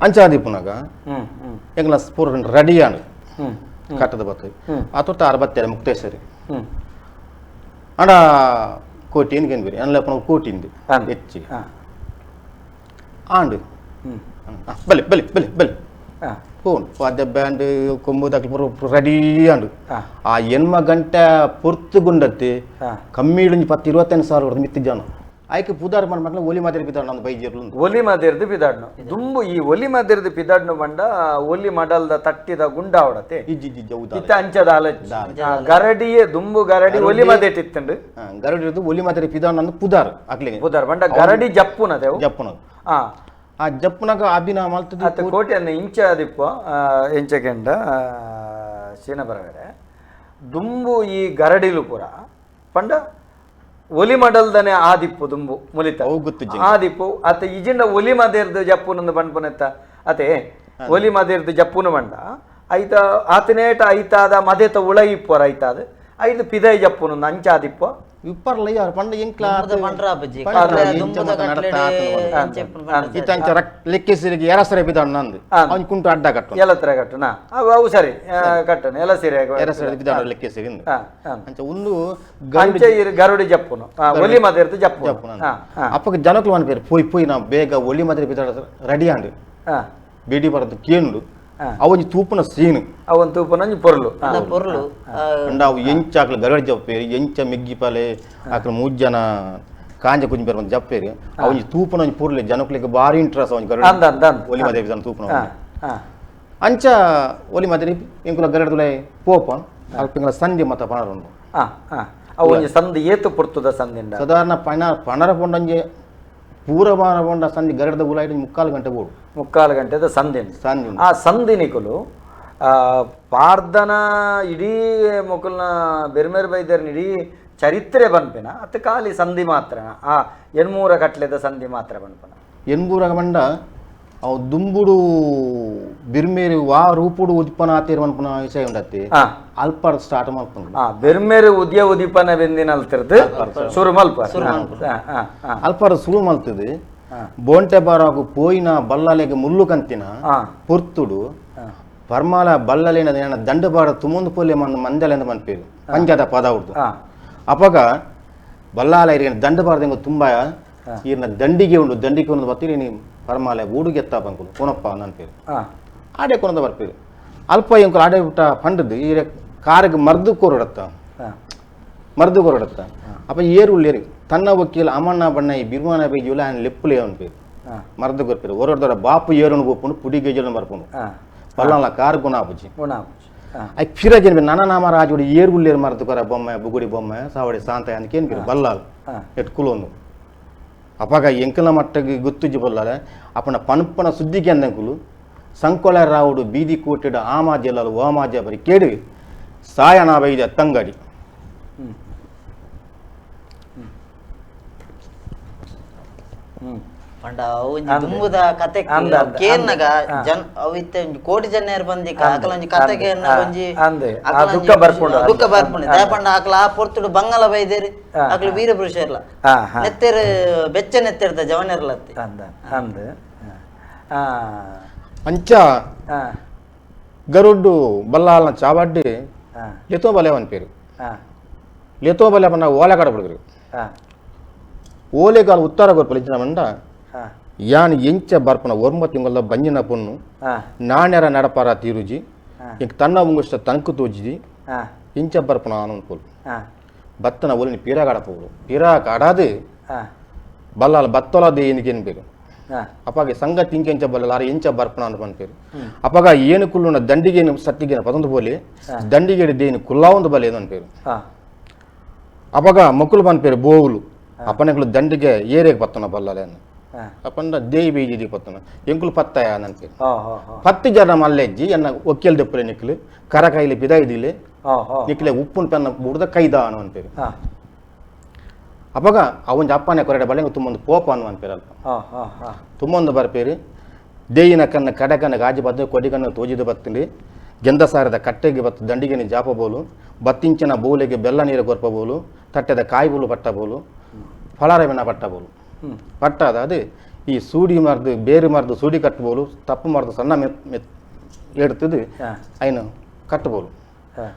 ಅಂಚಾದಿಪ್ಪುನಾಗ ಹ್ಮ್ ಹ್ಮ್ ಎಂಗ್ಲ ಪೂರ ರೆಡಿ ಆನು ಹ್ಮ್ ಕಟ್ಟದ ಬತ್ತು ಆ ತೊಟ್ಟ ಅರಬತ್ತೇಳು ಮುಕ್ತೇಶ್ವರಿ ಹ್ಮ್ ಅಂಡ ಕೋಟಿ ಏನ್ಗೆ ಅನ್ಲಪ್ಪನ ಕೋಟಿಂದು ಅಂದ್. ಹೆಚ್ಚಿ ಹಾ ಆಂಡು ಹ್ಮ್ ಆ, ಬಲೆ ಬಲೆ ಬಲೆ ಬಲೆ ಹಾ ಫೋನ್ ವಾದ್ಯ ಬ್ಯಾಂಡ್ ಕೊಂಬು ದಾಖಲೆ ರೆಡಿ ಆಂಡು ಹಾ. ಆ ಎನ್ಮ ಗಂಟೆ ಪೊರ್ತು ಗುಂಡತ್ತಿ ಹಾ. ಕಮ್ಮಿ ಒಂಜಿ 10 25 ಸಾವಿರ ಹೊಡೆದು ಮಿತ್ತಿ ಜನ ಆಯ್ಕೆ ಪುದಾರ್ ಮನ್ ಮಕ್ಳು ಒಲಿ ಮಾದರಿ ಬಿದ್ದಾಡ ನಂದು ಬೈಜಿರ್ಲು ಒಲಿ ಮದಿರ್ದು ಪಿದಾಡ್ನು ದುಂಬು ಈ ಒಲಿ ಮದಿರ್ದು ಪಿದಾಡ್ನು ಬಂಡ ಒಲಿ ಮಡಲ್ದ ತಟ್ಟಿದ ಗುಂಡ ಅವಡತೆ ಇಜ್ಜಿ ಇಜ್ಜಿ ಹೌದಾ ಇತ್ತ ಅಂಚದ ಅಲಚ್ ಗರಡಿಯೇ ದುಂಬು ಗರಡಿ ಒಲಿ ಮದೆಟಿತ್ತುಂಡು ಗರಡಿ ಇರೋದು ಒಲಿ ಮಾದರಿ ಪಿದಾಡ್ ನಂದು ಪುದಾರ್ ಅಕ್ಲಿಗೆ ಬುದಾರ್ ಬಂಡ ಗರಡಿ ಜಪ್ಪುನದೆವು ಜಪ್ಪುನದು ಆ ಆ ಜಪ್ಪುನಾಗ ಅಭಿನ ಮಲ್ತದ್ದು ಅತ್ತ ಕೋಟೆಯನ್ನು ಇಂಚ ದಿಪ್ಪ ಇಂಚಕೆಂಡ ಸೀನ ಬರಗಡೆ ದುಂಬು ಈ ಗರಡಿಲು ಪೂರ ಪಂಡ ಒಲಿ ಮಡಲ್ದನೆ ಆ ದಿಪ್ಪು ದುಂಬು ಮುಲಿತ ಅವು ಗೊತ್ತು ಆ ದಿಪ್ಪು ಅತ್ತ ಇಜಿಂಡ ಒಲಿ ಮದೇರ್ದು ಜಪ್ಪುನೊಂದು ಬಂಡ್ಪುನೆತ್ತ ಅತೆ ಒಲಿ ಮದೇರ್ದು ಜಪ್ಪುನು ಬಂಡ ಐತ ಆತನೇಟ ಐತಾದ ಮದೆತ ಉಳ ಇಪ್ಪರ ಐತಾದ ಐದು ಪಿದೈ ಜಪ್ಪುನೊಂದು ಅಂಚಾದಿಪ್ಪ ಇಪ್ಪರ್ಲ ಯಾರು ಪಂಡ ಎಂಕ್ಲ ದುಂಬುದ ಪಂಡ್ರ ಅಪ್ಪಜ್ಜಿ. ಪಂಡ್ರ ಕಟ್ಲೆ ಇಂಚ ದುಂಬುದ ಮಾತ ಕಟ್ಲೆಡೆ ನಡತಾ ಆತನ ಇಂಚ ಇಪ್ಪುನ ಪಂಡ್ರ ಇತ್ತ ಅಂಚ ಲೆಕ್ಕಿಸಿರಿಗೆ ಎರಸರೆ ಬಿದ್ದಾಡ ನಂದು ಅವ್ನು ಕುಂಟು ಅಡ್ಡ ಕಟ್ಟು ಎಲ್ಲ ತರ ಕಟ್ಟುನಾ ಅವು ಅವು ಸರಿ ಕಟ್ಟನು ಎಲ್ಲ ಸೀರೆ ಎರಸರೆ ಬಿದ್ದಾಡ ಲೆಕ್ಕಿಸಿರಿಂದ ಹಾ ಹಾ ಅಂಚ ಒಂದು ಅಂಚೆ ಇರು ಗರುಡಿ ಜಪ್ಪುನು ಒಲಿ ಮದಿರ್ದು ಜಪ್ಪುನು ಜಪ್ಪುನ ಹಾ ಹಾ ಅಪ್ಪಗೆ ಜನಕ್ಲು ಅನ್ಪೇರು ಪೋಯ್ ಪೋಯ್ ನಾ ಬೇಗ ಒಲಿ ಮಾದರಿ ಬಿದ್ದಾಡ ರೆಡಿ ಆಂಡು ಹಾ ಬೇಡಿ ಬರದು ಕೇಂಡು ಅವೊಂಜಿ ತೂಪುನ ಸೀನು ಅವನ್ ತೂಪುನಂಜಿ ಪೊರ್ಲು ಹಾ. ಅಂದ ಪೊರ್ಲು ಅಂಡ ಅವು ಎಂಚ ಆಕ್ಲು ಗರಡಿ ಜಪ್ಪೇರು ಎಂಚ ಮೆಗ್ಗಿ ಪಾಲೆ ಆಕ್ಲು ಮೂರು ಜನ ಕಾಂಜ ಕುಂಜಿ ಬೇರೆ ಒಂದು ಜಪ್ಪೇರು ಅವೊಂಜಿ ತೂಪುನ ಒಂಜಿ ಪೊರ್ಲೆ ಜನಕ್ಲಿಗೆ ಭಾರಿ ಇಂಟ್ರೆಸ್ಟ್ ಅವನ್ ಗರಡಿ ಅಂದ ಅಂದ ಅಂದ ಒಲಿ ಮಾದರಿ ಬಿದ್ದಾನ ತೂಪುನ ಹಾ ಹಾ ಅಂಚ ಒಲಿ ಮಾದರಿ ಎಂಕುಲ ಗರಡ್ದುಲೆ ಪೋಪ ಅಲ್ಪ ಸಂಧಿ ಮತ ಪಣರುಂಡು ಹಾ ಹಾ ಅವು ಒಂಜಿ ಸಂಧಿ ಏತು ಪೊರ್ತುದ ಸಂಧಿಂಡ ಸಾಧಾರಣ ಪಣ ಪಣರ ಪೊಂಡಂಜೆ ಪೂರ ಬಾರ ಪೊಂಡ ಸಂಧಿ ಗರಡದ ಉಲಾಯಿಡ್ ಮುಕ್ಕಾಲು ಗಂಟೆ ಬೋಡು ಮುಕ್ಕಾಲು ಗಂಟೆದ ಸಂಧಿ ಸಂಧಿ ಉಂಟು. ಆ ಸಂಧಿ ನಿಕುಲು ಪಾರ್ದನ ಇಡೀ ಮುಕುಲ್ನ ಬೆರ್ಮೆರ್ ಬೈದರ್ನ ಇಡೀ ಚರಿತ್ರೆ ಬನ್ಪಿನ ಅತ್ತ ಖಾಲಿ ಸಂಧಿ ಮಾತ್ರ ಆ ಎಣ್ಮೂರ ಕಟ್ಲೆದ ಸಂಧಿ ಮಾತ್ರ ಬನ್ಪನ ಎನ್ಬೂರ ಮಂಡ ಅವು ದುಂಬುಡು ಬಿರ್ಮೇರಿ ವಾ ರೂಪುಡು ಉತ್ಪನ್ನ ಆತೇರು ಅನ್ಪುನ ವಿಷಯ ಉಂಡತ್ತಿ ಹಾ ಅಲ್ಪಾಡ್ ಸ್ಟಾರ್ಟ್ ಮಲ್ಪುಂಡು ಆ ಬೆರ್ಮೆರು ಉದ್ಯ ಉದೀಪನ ಬೆಂದಿನಲ್ತಿರ್ದು ಸುರು ಮಲ್ಪ ಹಾ ಹಾ ಹಾ ಅಲ್ಪಾಡ್ ಸುರು ಮಲ್ತದು ಬೋಂಟೆ ಬಾರಾಗು ಪೋಯಿನ ಬಲ್ಲಾಲೆಗೆ ಮುಳ್ಳು ಕಂತಿನ ಹಾ. ಪೊರ್ತುಡು ಪರ್ಮಾಲ ಬಲ್ಲಲೇನ ದಂಡ ಬಾರ ತುಮುಂದು ಪೋಲೆ ಮನ್ ಮಂದಲೆಂದ ಮನ್ಪೇರು ಪಂಚದ ಪದ ಉಡ್ದು ಹಾ ಅಪಗ ಬಲ್ಲಾಲ ಇರಿನ ದಂಡ ಬಾರದಂಗ ತುಂಬ ಈರ್ನ ದಂಡಿಗೆ ಉಂಡು ದಂಡಿಗೆ ಉಂಡು ಬತ್ತೀರಿ ನೀ ಪರ್ಮಾಲೆ ಊಡುಗೆತ್ತ ಬಂಕುಲು ಕೋನಪ್ಪ ನನ್ಪೇರು ಹಾ ಆಡೆ ಕೊನದ ಬರ್ಪೇರು ಅಲ್ಪ ಎಂಕುಲು ಆಡೆ ಬಿಟ್ಟ ಪಂಡದು ಈರೆ ಕಾರಿಗೆ ಮರ್ದು ಕೋರಡತ್ತ ಹಾ ಮರ್ದು ಕೋರಡತ್ತ ಅಪ್ಪ ಏರು ಉಳ್ಳೇರು ತನ್ನ ವಕೀಲ ಅಮಣ್ಣ ಬಣ್ಣ ಈ ಬಿರ್ಮಾನ ಬೈಜುಲ ఆయన ಲೆಪ್ಪುಲೇ ಅನ್ಪೇರು ಹಾ ಮರ್ದು ಕೊರ್ಪೇರು ಒರೊರ್ದೊರ ಬಾಪು ಏರುನು ಬೋಪುಂಡು ಪುಡಿ ಗೇಜುలను ಬರ್ಪುಂಡು ಹಾ ಬಲ್ಲಾಲ ಕಾರು ಗುಣ ಆಪುಜಿ ಗುಣ ಹಾ I ಫಿರಜನ್ ಬಿ ನನ ನಾಮ ರಾಜುಡು ಏರು ಉಳ್ಳೇರು ಮರ್ದು ಕೊರ ಬೊಮ್ಮೆ ಬುಗುಡಿ ಬೊಮ್ಮೆ ಸಾವಡಿ ಸಾಂತ ಅಂದ್ಕೇನು ಪಿರು ಬಲ್ಲಾಲ್ ಹಾ. ಎಟ್ಕುಲೊಂದು ಅಪಗ ಎಂಕಲ ಮಟ್ಟಗೆ ಗೊತ್ತುಜ್ಜಿ ಬಲ್ಲಾಲೆ ಅಪ್ಪನ ಪಣಪನ ಸುದ್ದಿಗೆ ಅಂದಂಕುಲು ಸಂಕೊಳ ರಾವುಡು ಬೀದಿ ಕೋಟೆಡು ಆಮಾಜೆಲ್ಲಲು ಓಮಾಜ ಬರಿ ಕೇಡು ಸಾಯನ ಬೈದ ತಂಗಡಿ ಹ್ಮ್ ಪಂಡ ಅವು ಒಂಜಿ ದುಂಬುದ ಕತೆ ಅಂದ್ ಅಂದ್ ಕೇನ್ನಗ ಜನ ಅವು ಇತ್ತೆ ಒಂಜಿ ಕೋಟಿ ಜನ ಬಂದಿಕ ಆಕಲ ಒಂಜಿ ಕತೆ ಕೇನ್ನ ಒಂಜಿ ಅಂದ್. ಆ ಆಕಲ ಒಂಜಿ ದುಃಖ ಬರ್ಪುಂಡು. ಆ ದುಃಖ ಬರ್ಪುಂಡು ದಾಯ ಪಂಡ ಆಕಲ ಆ ಪೊರ್ತುಡು ಬಂಗಲ ಬೈದೇರಿ ಹಾ, ಆಕಲು ವೀರ ಪುರುಷರ್ಲ ಹಾ, ಹಾ. ನೆತ್ತೆರ್ ಬೆಚ್ಚ ನೆತ್ತೆರ್ದ ಜವನೆರ್ಲತ್ತಿ ಅಂದ ಅಂದ ಹಾ ಅಂಚ ಹಾ ಗರುಡ್ಡು ಬಲ್ಲಾಲ್ನ ಚಾವಡ್ಡಿ ಹಾ ಲೆತೋ ಬಲೆ ಪೇರು ಹಾ ಲೆತೋ ಬಲೆ ಪಂಡ ಓಲೆ ಕಡಪಡುಗರು ಹಾ ಓಲೆಗಾಲ ಉತ್ತರ ಕೊರ್ಪಲು ಇಜ್ಜಿನ ಮಂಡ ಹಾ ಯಾನ್ ಎಂಚ ಬರ್ಪನ ಒರ್ಮ ತಿಂಗಳ ಬಂಜಿನ ಪೊನ್ನು ನಾಣ್ಯರ ನಡಪಾರ ತೀರುಜಿ ಇಂಕ್ ತನ್ನ ಉಂಗುಷ್ಟ ತಂಕು ತೋಜಿದಿ ಇಂಚ ಬರ್ಪನ ಅನ್ಪೋಲು ಬತ್ತನ ಒಲಿನ ಪೀರಾಗಾಡ ಪೋಲು ಪೀರಾಗಾಡಾದು ಬಲ್ಲಾಲ ಬತ್ತೊಲ ದೇನಿಗೇನು పేరు ಅಪ್ಪಾಗೆ ಸಂಗತಿ ಇಂಕೆಂಚ ಬಲ್ಲಲಾರ ಎಂಚ ಬರ್ಪಣ ಅಂತ ಪನ್ಪೇರು ಅಪ್ಪಾಗ ಏನು ಕುಲ್ಲುನ ದಂಡಿಗೇನು ಸತ್ತಿಗೇನು ಪತೊಂದು ಪೋಲಿ ದಂಡಿಗೇಡು ದೇನು ಕುಲ್ಲಾವೊಂದು ಬಲೆ ಅನ್ಪೇರು ಅಪ್ಪಾಗ ಮಕ್ಕಳು ಪನ್ಪೇರು ಬೋವುಲು ಅಪ್ಪನೆಗಳು ದಂಡಿಗೆ ಏರೇಗೆ ಪತ್ತನ ಬಲ್ಲಲೆ ಅನ್ನ ಅಪ್ಪಂಡ ದೇಯಿ ಬೀಜಿ ಪತ್ತನ ಎಂಕುಲು ಪತ್ತಾಯ ಅನ್ಪೇರು ಪತ್ತಿ ಜನ ಮಲ್ಲೆಜ್ಜಿ ಎನ್ನ ಒಕ್ಕೆಲ್ ದೆಪ್ಪಲೆ ನಿಕ್ಲು ಕರ ಕೈಲಿ ಪಿದಾಯಿದಿಲೆ ನಿಕ್ಲೆ ಉಪ್ಪುನ್ ಪೆನ್ನ ಬುಡ್ದ ಕೈದ ಅನು ಅನ್ಪೇರು ಅವಾಗ ಅವನ ಅಪ್ಪನೇ ಕೊರಡೆ ಬಳೆ ತುಂಬೊಂದು ಪೋಪ ಅನ್ನು ಅನ್ಪೇರು ಅಲ್ಪ ತುಂಬೊಂದು ಬರ್ಪೇರು ದೇಯಿನ ಕನ್ನ ಕಡಕನ್ನ ಗಾಜಿ ಬದ್ದು ಕೊಡಿಗನ್ನು ತೋಜಿದು ಬತ್ತಿಂಡಿ ಗೆಂದಸಾರದ ಕಟ್ಟೆಗೆ ಬತ್ತು ದಂಡಿಗೆನ ಜಾಪ ಬೋಲು ಬತ್ತಿಂಚಿನ ಬೋಲಿಗೆ ಬೆಲ್ಲ ನೀರು ಕೊರ್ಪಬೋಲು ತಟ್ಟೆದ ಕಾಯಿ ಬೋಲು ಪಟ್ಟಬೋಲು ಫಲಾರವಿನ ಪಟ್ಟಬೋಲು ಪಟ್ಟಾದ ಅದು ಈ ಸೂಡಿ ಮರ್ದು ಬೇರು ಮರ್ದು ಸೂಡಿ ಕಟ್ಟಬೋಲು ತಪ್ಪು ಮರ್ದು ಸಣ್ಣ ಮೆತ್ ಎಡ್ತದು ಐನು ಕಟ್ಟಬೋಲು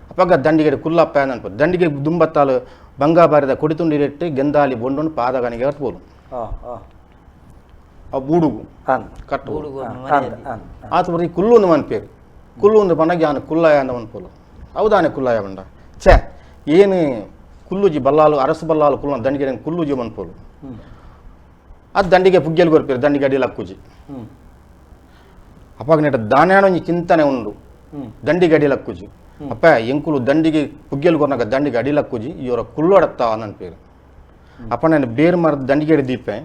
ಅಪ್ಪಾಗ ದಂಡಿಗೆ ಕುಲ್ಲಪ್ಪ ಅನ್ಪ ದಂಡಿಗೆ ದುಂಬತ್ತಾಲು ಬಂಗಾಬಾರಿದ ಕೊಡಿತುಂಡಿರೆಟ್ಟು ಗೆಂದಾಲಿ ಬೊಂಡೊಂಡು ಪಾದಗನಿಗೆ ಕಟ್ಬೋದು ಆ ಬೂಡುಗು ಕಟ್ಟಬೋದು ಆತ ಬರೀ ಕುಲ್ಲು ಮನ್ಪೇರು ಕುಲ್ಲು ಒಂದು ಪಂಡಾಗ ಯಾನು ಕುಲ್ಲಾಯ ಅಂದ ಮನ್ಪೋಲು ಹೌದಾನೆ ಕುಲ್ಲಾಯ ಬಂಡ ಛೇ ಏನು ಕುಲ್ಲುಜಿ ಬಲ್ಲಾಲು ಅರಸು ಬಲ್ಲಾಲು ಕುಲ್ಲ ದಂಡಿಗೆ ಕುಲ್ಲುಜಿ ಮನ್ಪೋಲು ಅದು ದಂಡಿಗೆ ಪುಗ್ಗೆలు ಕೊರ್ಪೇರು ದಂಡಿಗೆ ಅಡಿಲ ಅಕ್ಕುಜಿ ಅಪ್ಪಾಗ ನೆಟ ದಾನ್ಯಾಣೊಂಜಿ ಚಿಂತನೆ ಉಂಡು ದಂಡಿಗೆ ಅಡಿಲಕ್ಕುಜಿ ಅಪ್ಪ ಎಂಕುಲು ದಂಡಿಗೆ ಪುಗ್ಗೆಲು ಕೊರ್ನಾಗ ದಂಡಿಗೆ ಅಡಿಲಕ್ಕುಜಿ ಇವರ ಕುಲ್ಲೊಡತ್ತ ಅನ್ಪೇರು ಅಪ್ಪ ನಾನು ಬೇರು ಮರದ ದಂಡಿಗೆ ದೀಪೆ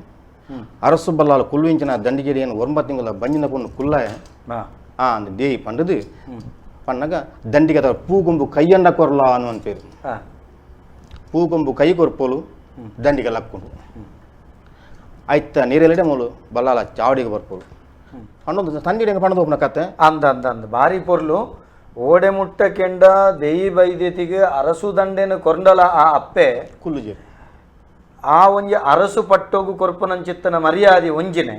ಅರಸು ಬಲ್ಲಾಲು ಕುಲ್ಲು ಇಂಚಿನ ದಂಡಿಗೆ ಏನು ಒಂಬತ್ತು ತಿಂಗಳ ಬಂಜಿನ ಕೊಂಡು ಕುಲ್ಲಾಯ ಆ ಅಂದ್ ದೇಯಿ ಪಂಡದು ಪಣ್ಣಗ ದಂಡಿಗೆ ಅದರ ಪೂಗೊಂಬು ಕೈಯಂಡ ಕೊರ್ಲ ಅನ್ನು ಅನ್ಪೇರು ಪೂಗೊಂಬು ಕೈ ಕೊರ್ಪೋಲು ದಂಡಿಗೆ ಲಕ್ಕೊಂಡು ಆಯ್ತ ನೀರೆಲ್ಲಡೆ ಮೂಲು ಬಲ್ಲಾಲ ಚಾವಡಿಗೆ ಬರ್ಪೋಲು ಪಂಡೊಂದು ತಂದಿಡೆ ಪಂಡದು ಒಬ್ಬನ ಕತೆ ಅಂದ ಅಂದ ಅಂದ ಬಾರಿ ಪೊರ್ಲು ಓಡೆ ಮುಟ್ಟ ಕೆಂಡ ದೇಯಿ ಬೈದ್ಯತಿಗೆ ಅರಸು ದಂಡೆನ ಕೊರ್ಂಡಲ ಆ ಅಪ್ಪೆ ಕುಲ್ಲುಜಿ ಆ ಒಂಜಿ ಅರಸು ಪಟ್ಟೋಗು ಕೊರ್ಪುನಂಚಿತ್ತನ ಮರ್ಯಾದೆ ಒಂಜಿನೆ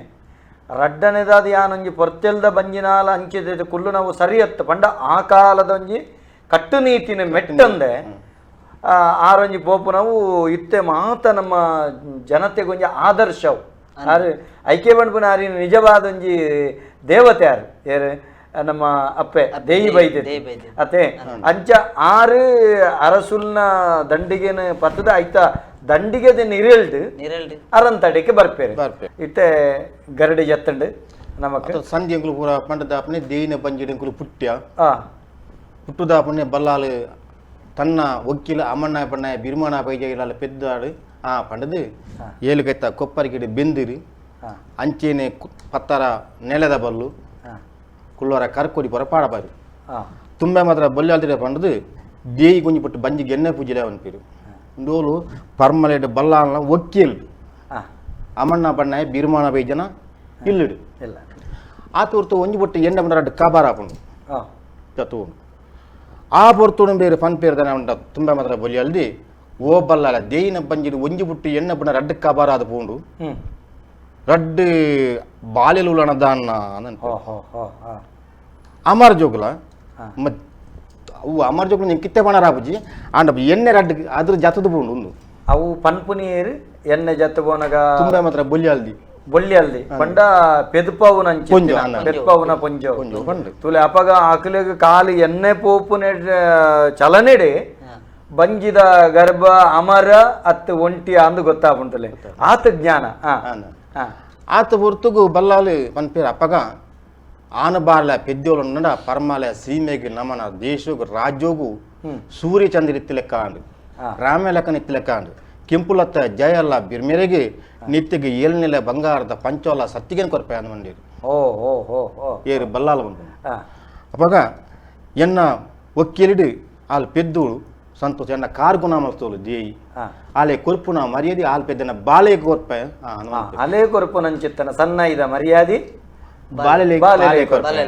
ರಡ್ಡನೆದಾದ ಯಾನೊಂಜಿ ಪೊರ್ತೆಲ್ದ ಬಂಜಿನಾಲ ಅಂಚಿದ ಕುಲ್ಲು ನಾವು ಸರಿಯತ್ತು ಪಂಡ ಆ ಕಾಲದ ಒಂಜಿ ಕಟ್ಟುನೀತಿನ ಮೆಟ್ಟಂದೆ ಆರೊಂಜಿ ಪೋಪುನವು ಇತ್ತೆ ಮಾತ ನಮ್ಮ ಜನತೆಗೊಂಜಿ ಆದರ್ಶವು ಆರು ಐಕೆ ಬಂಡ್ಪುನ ಆರಿನ ನಿಜವಾದ ಒಂಜಿ ದೇವತೆ ಆರು ಏರು ನಮ್ಮ ಅಪ್ಪೆ ದೇಯಿ ಬೈದೆ ಅತ್ತೆ ಅಂಚ ಆರು ಅರಸುಲ್ನ ದಂಡಿಗೆನ ಪತ್ತದ ಐತ ದಂಡಿಗೆ ನಿರೆಲ್ಡ್ ಅರಂತಡಿಕೆ ಬರ್ಪೇರು ಇತ್ತೆ ಗರಡಿ ಜತ್ತಂಡು ನಮಕ್ ಸಂಧಿ ಎಂಕುಲು ಪೂರ ಪಂಡದಾಪನೆ ದೇಯಿನ ಬಂಜಿಡು ಎಂಕುಲು ಪುಟ್ಯ ಪುಟ್ಟುದಾಪನೆ ಬಲ್ಲಾಲು ತನ್ನ ಒಕ್ಕಿಲ ಅಮ್ಮಣ್ಣ ಪಣ್ಣ ಬಿರ್ಮಾಣ ಪೈಜ ಪೆದ್ದಾಡು ಆ ಪಂಡದು ಏಳುಕೈತ ಕೊಪ್ಪರಿಗಿಡ ಬೆಂದಿರು ಅಂಚೆನೆ ಪತ್ತರ ನೆಲದ ಬಲ್ಲು ಕುಳ್ಳೋರ ಕರ್ಕೊಡಿ ಪೊರ ಪಾಡಬಾರು ತುಂಬೆ ಮಾತ್ರ ಬಲ್ಲಾಲ್ದಿರ ಪಂಡದು ದೇಯಿ ಗೊಂಜಿ ಪಟ್ಟು ಬಂಜಿ ಗೆಣ್ಣೆ ಪೂಜೆ ಅನ್ಪೇರು ಡೋಲು ಪರ್ಮಲೇಡ್ ಬಲ್ಲಾಲ್ನ ಒಕ್ಕಿಲ್ ಅಮ್ಮಣ್ಣ ಬಣ್ಣ ಬಿರ್ಮಾಣ ಬೈಜನ ಇಲ್ಲಿಡು ಇಲ್ಲ ಆ ತೂರ್ತು ಒಂಜಿ ಬೊಟ್ಟು ಎಂಡ ಬಂಡ ಕಬಾರ ಆಪುಂಡು ತೂಂಡು ಆ ಪೊರ್ತುಡು ಬೇರೆ ಪನ್ ಪೇರ್ದನ ಉಂಡ ತುಂಬೆ ಮಾತ್ರ ಬೊಲಿಯಲ್ದಿ ಓ ಬಲ್ಲಾಲ ದೇಯಿನ ಬಂಜಿಡು ಒಂಜಿ ಬುಟ್ಟು ಎಣ್ಣ ಬಣ್ಣ ರಡ್ಡು ಕಬಾರ ಅದು ಪೋಂಡು ರಡ್ಡು ಬಾಲೆಲು ಉಳ್ಳಣ ದಾನ್ನ ಅಮರ್ ಜೋಗುಲ ಅವು ಅಮರ್ ಜೋಗುಲ ನಿಂಗೆ ಕಿತ್ತೆ ಬಣ ರಾಪುಜಿ ಆಂಡ ಎಣ್ಣೆ ರಡ್ಡು ಅದ್ರ ಜತದ ಪೋಂಡು ಒಂದು ಅವು ಪನ್ಪುನೀರು ಎಣ್ಣೆ ಜತ್ತು ಪೋನಗ ತುಂಬೆ ಮಾತ್ರ ಬೊಲಿಯಲ್ದಿ ಬೊಳ್ಳಿ ಪಂಡ ಪೆದುಪವುನ ಪೆದುಪವುನ ಪೊಂಜೋ ತುಲೆ ಅಪಗ ಆಕಲೆಗ್ ಕಾಲು ಎಣ್ಣೆ ಪೋಪುನೆ ಚಲನೆಡೆ ಬಂಜಿದ ಗರ್ಭ ಅಮರ ಅತ್ತು ಒಂಟಿ ಅಂದು ಗೊತ್ತಾಪುಂಟಲೆ ಆತ ಜ್ಞಾನ ಆತ ಹೊರ್ತುಗು ಬಲ್ಲಾಲು ಪನ್ಪೇರು ಅಪ್ಪಗ ಆನಬಾರ್ಲ ಪೆದ್ದೋಲು ಪರ್ಮಾಲ ಸೀಮೆಗೆ ನಮನ ದೇಶಗು ರಾಜ್ಯೋಗು ಸೂರ್ಯಚಂದ್ರ ಇತ್ತು ಲೆಕ್ಕ ಅಂಡು ರಾಮ ಲೆಕ್ಕನ ಇತ್ತು ಲೆಕ್ಕ ಅಂಡು ಕೆಂಪುಲತ್ತ ಜಯಲ್ಲ ಬಿರ್ಮೆರೆಗೆ ನಿತ್ಯಗೆ ಏಳ್ನೆಲೆ ಬಂಗಾರದ ಪಂಚೋಲ ಸತ್ತಿಗೆನ ಕೊರ್ಪೆ ಅಂದ ಮಂಡೀರು ಓ ಓ ಓ ಓ ಏರು ಬಲ್ಲಾಲ ಬಂದು ಅಪ್ಪಗ ಎನ್ನ ಒಕ್ಕಿಲಿಡು ಆಲ್ ಪೆದ್ದೋಳು ಸಂತೋಷ ಎನ್ನ ಕಾರ್ಗುಣ ಮಲ್ತೋಳು ದೇಯಿ ಆಲೆ ಕೊರ್ಪುನ ಮರ್ಯಾದೆ ಆಲ್ ಪೆದ್ದನ ಬಾಳೆ ಕೊರ್ಪೆ ಅಲೆ ಕೊರ್ಪುನಂಚಿತ್ತನ ಸಣ್ಣ ಇದ ಮರ್ಯಾದೆ ಬಾಳೆ ಬಾಳೆ ಕೊರ್ಪೆ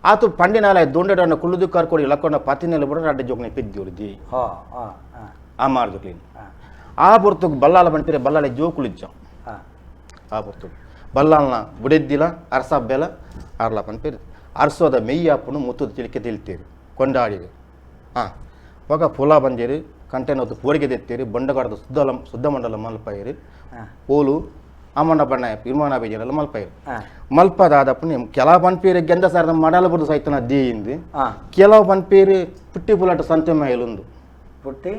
ಆತು ಪಂಡಿನಾಲೆ ದೊಂಡೆಡನ್ನ ಕುಳ್ಳುದು ಕಾರ್ಕೊಡಿ ಲಕ್ಕೊಂಡ ಪತಿನೆಲ್ಲ ಬುಡ ಅಡ್ಡ ಜೋಗ್ನೆ ಪೆದ್ದೋಳು ದೇಯಿ ಆ ಮಾರ್ ಜೋಗ್ಲಿನ ಆ ಪೊರ್ತುಗ್ ಬಲ್ಲಾಲ ಪನ್ಪಿರೆ ಬಲ್ಲಾಲೆ ಜೋಕುಲಿಜ್ಜ ಆ ಪೊರ್ತುಗ್ ಬಲ್ಲಾಲ್ನ ಬುಡೆದ್ದಿಲ ಅರಸ ಬೆಲ ಅರ್ಲ ಪನ್ಪಿರು ಅರ್ಸೋದ ಮೆಯ್ಯಾಪುನು ಮುತ್ತದ ಚಿಲಿಕೆ ತಿಳ್ತೀರಿ ಕೊಂಡಾಡಿರು ಹಾಂ ఒక ಪುಲ ಬಂಜೇರು ಕಂಟೆನೊತ್ತು ಪೋಡಿಗೆ ತೆತ್ತೀರಿ ಬಂಡಗಾಡದ ಶುದ್ಧ ಶುದ್ಧ ಮಂಡಲ ಮಲ್ಪಾಯಿರಿ ಪೋಲು ಅಮ್ಮಣ್ಣ ಬಣ್ಣ ಇರ್ಮಾನ ಬೇಜಲ್ಲ ಮಲ್ಪೈರು ಮಲ್ಪದಾದಪ್ಪನೆ ಕೆಲವು ಪನ್ಪೇರು ಗೆಂದ ಸಾರದ ಮಡಲ ಬುಡ್ದು ಸೈತನ ದೀಯಿಂದು ಕೆಲವು ಪನ್ಪೇರು ಪುಟ್ಟಿ ಪುಲಾಟ ಸಂತೆ ಮೈಲುಂದು ಪುಟ್ಟಿ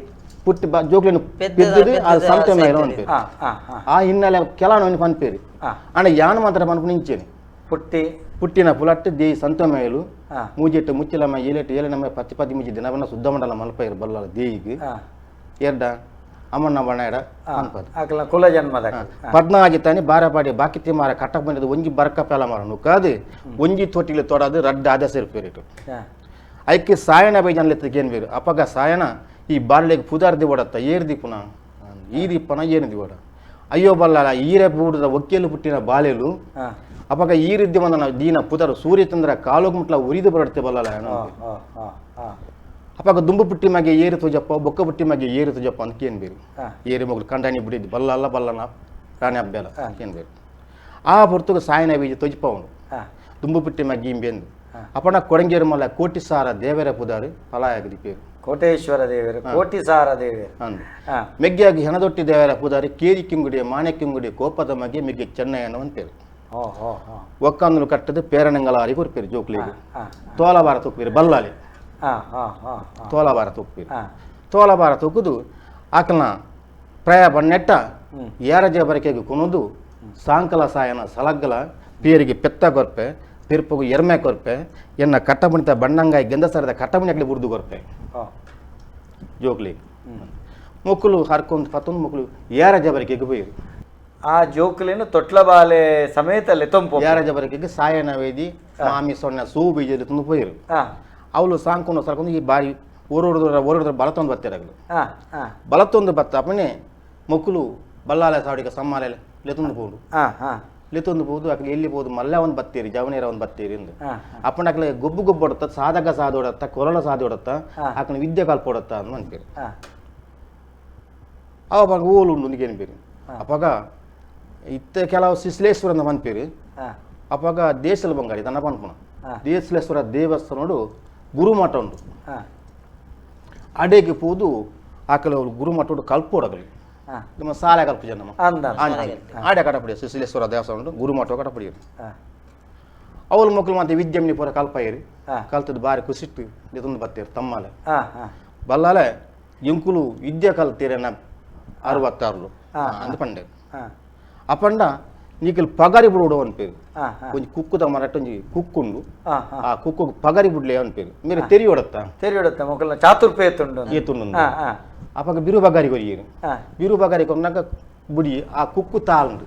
ಪುಟ್ಟಿ ಜೋಕ್ಲಿನ ಪೆದ್ದದು ಅದು ಸಂತೆ ಮೈಲ ಪನ್ಪೇರು ಆ ಹಿನ್ನೆಲೆ ಕೆಲವು ಪನ್ಪೇರು ಅಂಡ ಯಾನ್ ಮಾತ್ರ ಪನ್ಪು ನಿಂಚೇನೆ ಪುಟ್ಟಿ ಪುಟ್ಟಿನ ಪುಲಟ್ಟು ದೇಯಿ ಸಂತ ಮೇಲು ಮೂಜೆಟ್ಟು ಮುಚ್ಚಿಲಮ್ಮ ಏಳೆಟ್ಟು ಏಳೆನಮ್ಮ ಪತ್ತಿ ಪತ್ತಿ ಮುಚ್ಚಿ ದಿನವನ್ನ ಶುದ್ಧ ಮಂಡಲ ಮಲ್ಪೈರು ಬಲ್ಲಲ ದೇಯಿಗೆ ಎಡ್ಡ ಅಮ್ಮಣ್ಣ ಬಣ್ಣ ಎಡ ಅನ್ಪದು ಅಕಲ ಕುಲ ಜನ್ಮದ ಪದ್ನಾಜಿ ತಾನಿ ಬಾರಪಾಡಿ ಬಾಕಿ ಮಾರ ಕಟ್ಟಕ್ ಬಂದಿದ್ದು ಒಂಜಿ ಬರ್ಕ ಪೇಲ ಮಾರ ನುಕ್ಕಾದು ಒಂಜಿ ತೊಟ್ಟಿಲು ತೊಡದು ರಡ್ಡ ಆದೇಶ ಇರ್ಪೇರಿಟ್ಟು ಐಕ್ಕೆ ಸಾಯಣ ಬೈಜನ್ ಲೆತ್ತಕ್ಕೆ ಬೇರು ಅಪ್ಪಗ ಸಾಯಣ ಈ ಬಾರ್ಲೆಗೆ ಪುದಾರ್ ದಿವಡತ್ತ ಏರ್ ದಿಪ್ಪುನ ಈ ದಿಪ್ಪನ ಏನು ದಿವಡ ಅಯ್ಯೋ ಬಲ್ಲಾಲ ಈರೆ ಬೂಡದ ಒಕ್ಕೇಲು ಪುಟ್ಟಿನ ಬಾಲೆಲು ಅಪಗ ಈ ರೀತಿ ಬಂದ ದೀನ ಪುದರ್ ಸೂರ್ಯಚಂದ್ರ ಕಾಲುಗ್ ಮುಟ್ಲ ಉರಿದು ಬರಡ್ತೆ ಬಲ್ಲಲ್ಲ ಅಪಗ ದುಂಬು ಪುಟ್ಟಿ ಮಗೆ ಏರು ತುಜಪ್ಪ ಬೊಕ್ಕ ಪುಟ್ಟಿ ಮಗೆ ಏರು ತುಜಪ್ಪ ಅಂತ ಏನ್ ಬೇರು ಏರು ಮಗಳು ಕಂಡಾಣಿ ಬಿಡಿದ್ದು ಬಲ್ಲಲ್ಲ ಬಲ್ಲನ ರಾಣಿ ಅಬ್ಬೆಲ್ಲ ಏನ್ ಬೇರು ಆ ಹೊರ್ತುಗ ಸಾಯನ ಬೀಜ ತೊಜಪ್ಪ ಅವನು ದುಂಬು ಪುಟ್ಟಿ ಮಗ್ಗಿ ಇಂಬೆಂದು ಅಪಣ ಕೊಡಂಗೇರು ಮಲ್ಲ ಕೋಟಿ ಸಾರ ದೇವರ ಪುದಾರು ಫಲಾಯಗದಿ ಪೇರು ಕೋಟೇಶ್ವರ ದೇವರು ಕೋಟಿ ಸಾರ ದೇವರು ಅಂದು ಮೆಗ್ಗೆಯಾಗಿ ಹೆಣದೊಟ್ಟಿ ದೇವರ ಪುದಾರಿ ಕೇರಿ ಕಿಂಗುಡಿ ಮಾಣೆ ಕಿಂಗುಡಿ ಕೋಪದ ಮಗೆ ಮೆಗ್ಗೆ ಚೆನ್ನಯ್ಯನ ಅಂತ ಪೇರು ಒಕ್ಕಂದನು ಕಟ್ಟದು ಪೇರಣಂಗಲಾರಿ ಕೊರ್ಪೇರು ಜೋಕ್ಲಿಗೆ ತೋಲಬಾರ ತೂಕ್ಪೀರು ಬಲ್ಲಾಲಿ ತೋಲಬಾರ ತೂಕ್ಪೀರು ತೋಲಬಾರ ತೂಕುದು ಆಕಲ್ನ ಪ್ರಾಯ ಬಣ್ಣೆಟ್ಟ ಏರಜ ಬರಕೆಗೆ ಕೊನೋದು ಸಾಂಕಲ ಸಾಯನ ಸಲಗ್ಗಲ ಪೇರಿಗೆ ಪೆತ್ತ ಕೊರ್ಪೆ ಪಿರ್ಪಗು ಎರ್ಮೆ ಕೊರ್ಪೆ ಎನ್ನ ಕಟ್ಟಬುಣಿತ ಬಣ್ಣಂಗಾಯಿ ಗೆಂದಸರದ ಕಟ್ಟಬುಣಿ ಬುರ್ದು ಕೊರ್ಪೆ ಜೋಕ್ಲಿ ಮೊಕ್ಕಲು ಹರ್ಕೊಂಡು ಪತ್ತೊಂದು ಮಕ್ಕಳು ಏರ ಜಬರಿಕೆಗೆ ಪೋಯಿರು ಆ ಜೋಕುಲಿನ ತೊಟ್ಲಬಾಲೆ ಸಮೇತ ಲೆತೊಂಪು ಏರ ಜಬರಿಕೆಗೆ ಸಾಯನ ವೇದಿ ಮಾಮಿ ಸೊನ್ನೆ ಸೂ ಬೀಜದಲ್ಲಿ ತಂದು ಪೋಯಿರು ಅವಳು ಸಾಂಕೊಂಡು ಸಾಕೊಂಡು ಈ ಬಾರಿ ಓರೋಡಿದ್ರ ಓರೋಡಿದ್ರ ಬಲತೊಂದು ಬತ್ತಿರಗಲು ಬಲತೊಂದು ಬತ್ತ ಅಪ್ಪನೆ ಮಕ್ಕಳು ಬಲ್ಲಾಲೆ ಸಾವಡಿಗೆ ಸಮ್ಮಾಲೆ ಲೆತೊಂದು ಪೋಡು ಲೆತೊಂದು ಪೋದು ಅಕಲೆ ಎಲ್ಲಿ ಪೋದು ಮಲ್ಲ ಒಂದು ಬತ್ತೀರಿ ಜವನೇರ ಒಂದು ಬತ್ತೀರಿ ಎಂದು ಅಪ್ಪನ ಅಕಲೆ ಗೊಬ್ಬು ಗೊಬ್ಬೊಡತ್ತ ಸಾಧಕ ಸಾದೋಡತ್ತ ಕೊರಳ ಸಾದೋಡತ್ತ ಆಕನ ವಿದ್ಯೆ ಕಲ್ಪೊಡತ್ತ ಅಂತ ಅನ್ಪೇರು ಅವಾಗ ಓಲು ಉಂಡು ಏನು ಬೇರೆ ಅಪ್ಪಾಗ ಇತ್ತ ಕೆಲವು ಸಿಸ್ಲೇಶ್ವರ ಅಂತ ಪನ್ಪೇರು ಅಪ್ಪಾಗ ದೇಶಲ ಬಂಗಾಡಿ ತನ್ನ ಪನ್ಪುನ ದೇಶಲೇಶ್ವರ ದೇವಸ್ಥಾನಡು ಗುರುಮಠ ಉಂಟು ಅಡೆಗೆ ಪೋದು ಆಕಲೆ ಅವ್ರು ಗುರುಮಠ ಕಲ್ಪೋಡಗಲಿ ನಿಮ್ಮ ಸಾಲೆ ಕಲ್ಪು ಜನ ಆಡೆ ಕಟಪಡಿ ಸಿಸಿಲೇಶ್ವರ ದೇವಸ್ಥಾನ ಉಂಟು ಗುರುಮಠ ಕಟಪಡಿ ಅವಳು ಮಕ್ಕಳು ಮತ್ತೆ ವಿದ್ಯಮ್ನಿ ಪೂರ ಕಲ್ಪಾಯಿರಿ ಕಲ್ತದ್ದು ಬಾರಿ ಖುಷಿಟ್ಟು ಇದೊಂದು ಬತ್ತೀರಿ ತಮ್ಮಲೆ ಬಲ್ಲಾಲೆ ಎಂಕುಲು ವಿದ್ಯೆ ಕಲ್ತೀರನ್ನ ಅರವತ್ತಾರುಲು ಅಂದ್ ಪಂಡೆ ಅಪಂಡ ನೀಕಲ್ ಪಗರಿ ಬಿಡುಡು ಅನ್ಪೇರು ಒಂಜಿ ಕುಕ್ಕುದ ಮರಟ್ ಒಂಜಿ ಕುಕ್ಕುಂಡು ಆ ಕುಕ್ಕು ಪಗರಿ ಬಿಡ್ಲೆ ಅನ್ಪೇರು ಮೇರೆ ತೆರಿ ಹೊಡತ್ತ ತೆರಿ ಹೊಡತ್ತ ಮೊಕಲ್ನ ಚಾತುರ್ಪೆ ಏತುಂಡು ಏತುಂಡು ಅಪಗ ಬಿರು ಬಗಾರಿ ಕೊರಿಯರು ಬಿರು ಬಗಾರಿ ಕೊನ್ನಾಗ ಬುಡಿ ಆ ಕುಕ್ಕು ತಾಳುಂಡು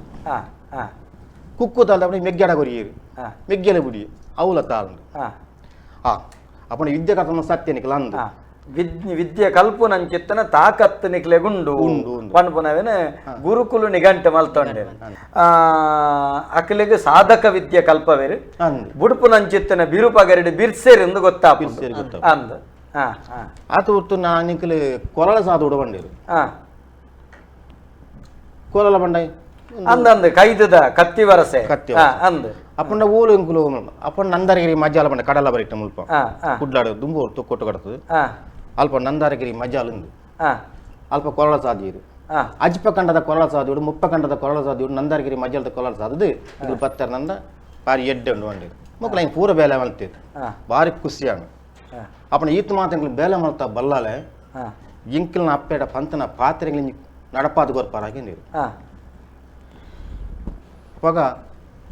ಕುಕ್ಕು ತಾಳ್ದ ಮೆಗ್ಗಡ ಕೊರಿಯರು ಮೆಗ್ಗೆಲೆ ಬುಡಿ ಅವಲ ತಾಳುಂಡು ಅಪ್ಪನ ವಿದ್ಯೆ ಕರ್ತನ ಸತ್ಯ ನಿಕಲ ಅಂದು ವಿದ್ಯೆ ಕಲ್ಪು ನಂಚಿತ್ತನ ತಾಕತ್ತು ನಿಕ್ಲೆಗುಂಡು ಪನ್ಪುನವೇನ ಗುರುಕುಲು ನಿಘಂಟು ಮಲ್ತೊಂಡೆ ಅಕಲಿಗೆ ಸಾಧಕ ವಿದ್ಯೆ ಕಲ್ಪವೇರು ಬುಡುಪು ನಂಚಿತ್ತನ ಬಿರುಪಗರಡಿ ಬಿರ್ಸೇರಿ ಎಂದು ಗೊತ್ತಾಪುಂಡು ಅಂದು ಆತ ಹೊತ್ತು ನಾ ನಿಕ್ಲೆ ಕೊರಳ ಸಾಧ ಉಡಬಂಡೇರು ಕೊರಳ ಬಂಡಾಯಿ ಅಂದಂದು ಕೈದದ ಕತ್ತಿ ವರಸೆ ಕತ್ತಿ ಅಂದು ಅಪ್ಪಂಡ ಓಲು ಎಂಕುಲು ಅಪ್ಪಂಡ ನಂದಾರಗಿರಿ ಮಜ್ಜಾಲ ಬಂಡ ಕಡಲ ಬರಿಟ್ಟ ಮುಲ್ಪ ಕುಡ್ಲಾಡು ದುಂಬು ಕೊಟ್ಟು ಕಡತದೆ ಅಲ್ಪ ನಂದಾರಗಿರಿ ಮಜ್ಜಾಲುಂದು ಅಲ್ಪ ಕೊರಳ ಸಾದಿರು ಅಜ್ಪ ಕಂಡದ ಕೊರಳ ಸಾದಿಡು ಮುಪ್ಪ ಕಂಡದ ಕೊರಳ ಸಾದಿಡು ನಂದಾರಗಿರಿ ಮಜ್ಜಾಲದ ಕೊರಳ ಸಾದದು ಇದು ಬತ್ತರ ನಂದ ಬಾರಿ ಎಡ್ಡೆ ಉಂಡು ಬಂಡಿರು ಮಕ್ಕಳು ಹಿಂಗೆ ಪೂರ ಬೇಲೆ ಮಲ್ತಿದ್ರು ಬಾರಿ ಖುಷಿಯಾನು ಅಪ್ಪನ ಈತ ಮಾತು ಬೇಲೆ ಮಲ್ತ ಬಲ್ಲಾಲೆ ಇಂಕಲ್ನ ಅಪ್ಪೇಡ ಪಂತನ ಪಾತ್ರೆಗಳು ನಡಪಾದ ಗೊರ್ಪಾರ ನೀರು ಅವಾಗ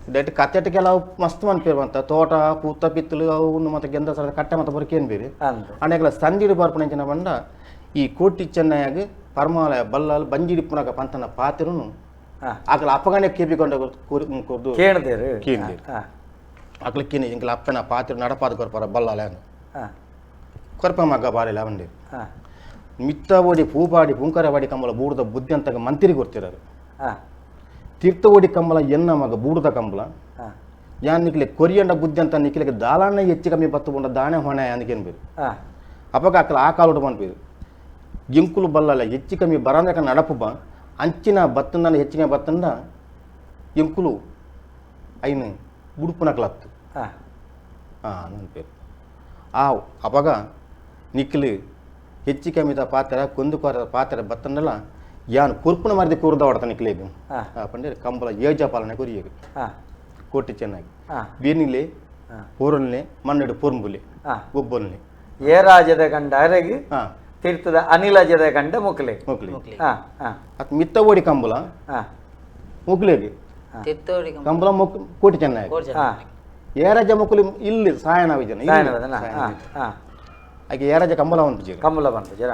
that ಕತ್ತೆಟ್ ಕೆಲವು ಮಸ್ತ್ ಮನ್ಪೇರು ಬಂತ ತೋಟ ಪೂತ ಪಿತ್ತಲು ಅವು ಮತ್ತೆ ಗೆಂದ ಸರ ಕಟ್ಟೆ ಮತ್ತೆ ಬರಕೇನು ಬೇರೆ ಅನೇಕಲ ಸಂದಿಡು ಬರ್ಪಣಂಚಿನ ಬಂಡ ಈ ಕೋಟಿ ಚೆನ್ನಯಾಗ ಪರ್ಮಾಲಯ ಬಲ್ಲಾಲ್ ಬಂಜಿಡಿಪ್ಪುನಾಗ ಪಂತನ ಪಾತ್ರನು ಆಕಲ ಅಪ್ಪಗನೆ ಕೇಪಿಕೊಂಡ ಕೊರ್ದು ಕೇಣದೇರು ಕೇಂದೇರು ಆಕಲ ಕೇನೆ ಇಂಕಲ ಅಪ್ಪನ ಪಾತ್ರ ನಡಪಾದ ಕೊರ್ಪಾರ ಬಲ್ಲಾಲ ಕೊರ್ಪ ಮಗ್ಗ ಬಾರಿಲ್ಲ ಬಂಡಿ ಮಿತ್ತವಡಿ ಪೂಪಾಡಿ ಪೂಂಕರವಾಡಿ ಕಂಬಲ ಬೂಡದ ಬುದ್ಧಿ ಅಂತ ಮಂತ್ರಿ ಕೊಡ್ತಿರೋರು ತೀರ್ಥವಡಿ ಕಂಬಲ ಎನ್ನ ಮಗ ಬೂಡದ ಕಂಬಲ ಯಾನ್ ನಿಕ್ಲೆ ಕೊರಿಯಂಡ ಬುದ್ಧಿ ಅಂತ ನಿಕ್ಲೆಗೆ ದಾಲಾನ ಹೆಚ್ಚು ಕಮ್ಮಿ ಬತ್ತು ಬೊಂಡ ದಾಣೆ ಹೊಣೆ ಅಂದಕೇನು ಬೇರು ಅಪ್ಪಗ ಆಕಲ ಆ ಕಾಲುಡು ಪನ್ಪೇರು ಜಿಂಕುಲು ಬಲ್ಲಲ್ಲ ಹೆಚ್ಚು ಕಮ್ಮಿ ಬರಂದಕ ನಡಪು ಬಾ ಅಂಚಿನ ಬತ್ತಂದ ಹೆಚ್ಚಿನ ಬತ್ತಂದ ಎಂಕುಲು ಐನು ಬುಡುಪುನಕ್ಲತ್ತು ನನ್ನ పేరు ಆ ಅಪಗ ನಿಕ್ಲು ಹೆಚ್ಚು ಕಮ್ಮಿದ ಪಾತ್ರ ಕೊಂದು ಕೊರ ಪಾತ್ರ ಬತ್ತಂಡಲ ಯಾನ್ ಕುರ್ಪುನ ಮರದಿ ಕೂರ್ದ ಹೊಡ್ತಾನೆ ನಿಕ್ಲೇಗು ಪಂಡೇರು ಕಂಬಳ ಏಜಪಾಲನೆ ಕೊರಿಯರು ಕೋಟಿ ಚೆನ್ನಾಗಿ ಬೀನಿಲೆ ಪೂರನ್ಲೆ ಮಣ್ಣೆಡು ಪೂರ್ಂಬುಲೆ ಗೊಬ್ಬೊನ್ಲೆ ಏರಾಜದ ಕಂಡ ಅರೆಗೆ ತೀರ್ಥದ ಅನಿಲಜದ ಕಂಡ ಮುಕ್ಲೆ ಮುಕ್ಲೆ ಅತ್ ಮಿತ್ತ ಓಡಿ ಕಂಬಳ ಮುಕ್ಲೆಗೆ ಕಂಬಳ ಮುಕ್ ಕೋಟಿ ಚೆನ್ನಾಗಿ ಏರಾಜ ಮುಕ್ಕುಲಿ ಇಲ್ಲಿ ಸಾಯನ ವಿಜನ ಆಕೆ ಏರಾಜ ಕಂಬಳ ಪನ್ಪುಜೆರ್ ಕಂಬಳ ಪನ್ಪುಜೆರ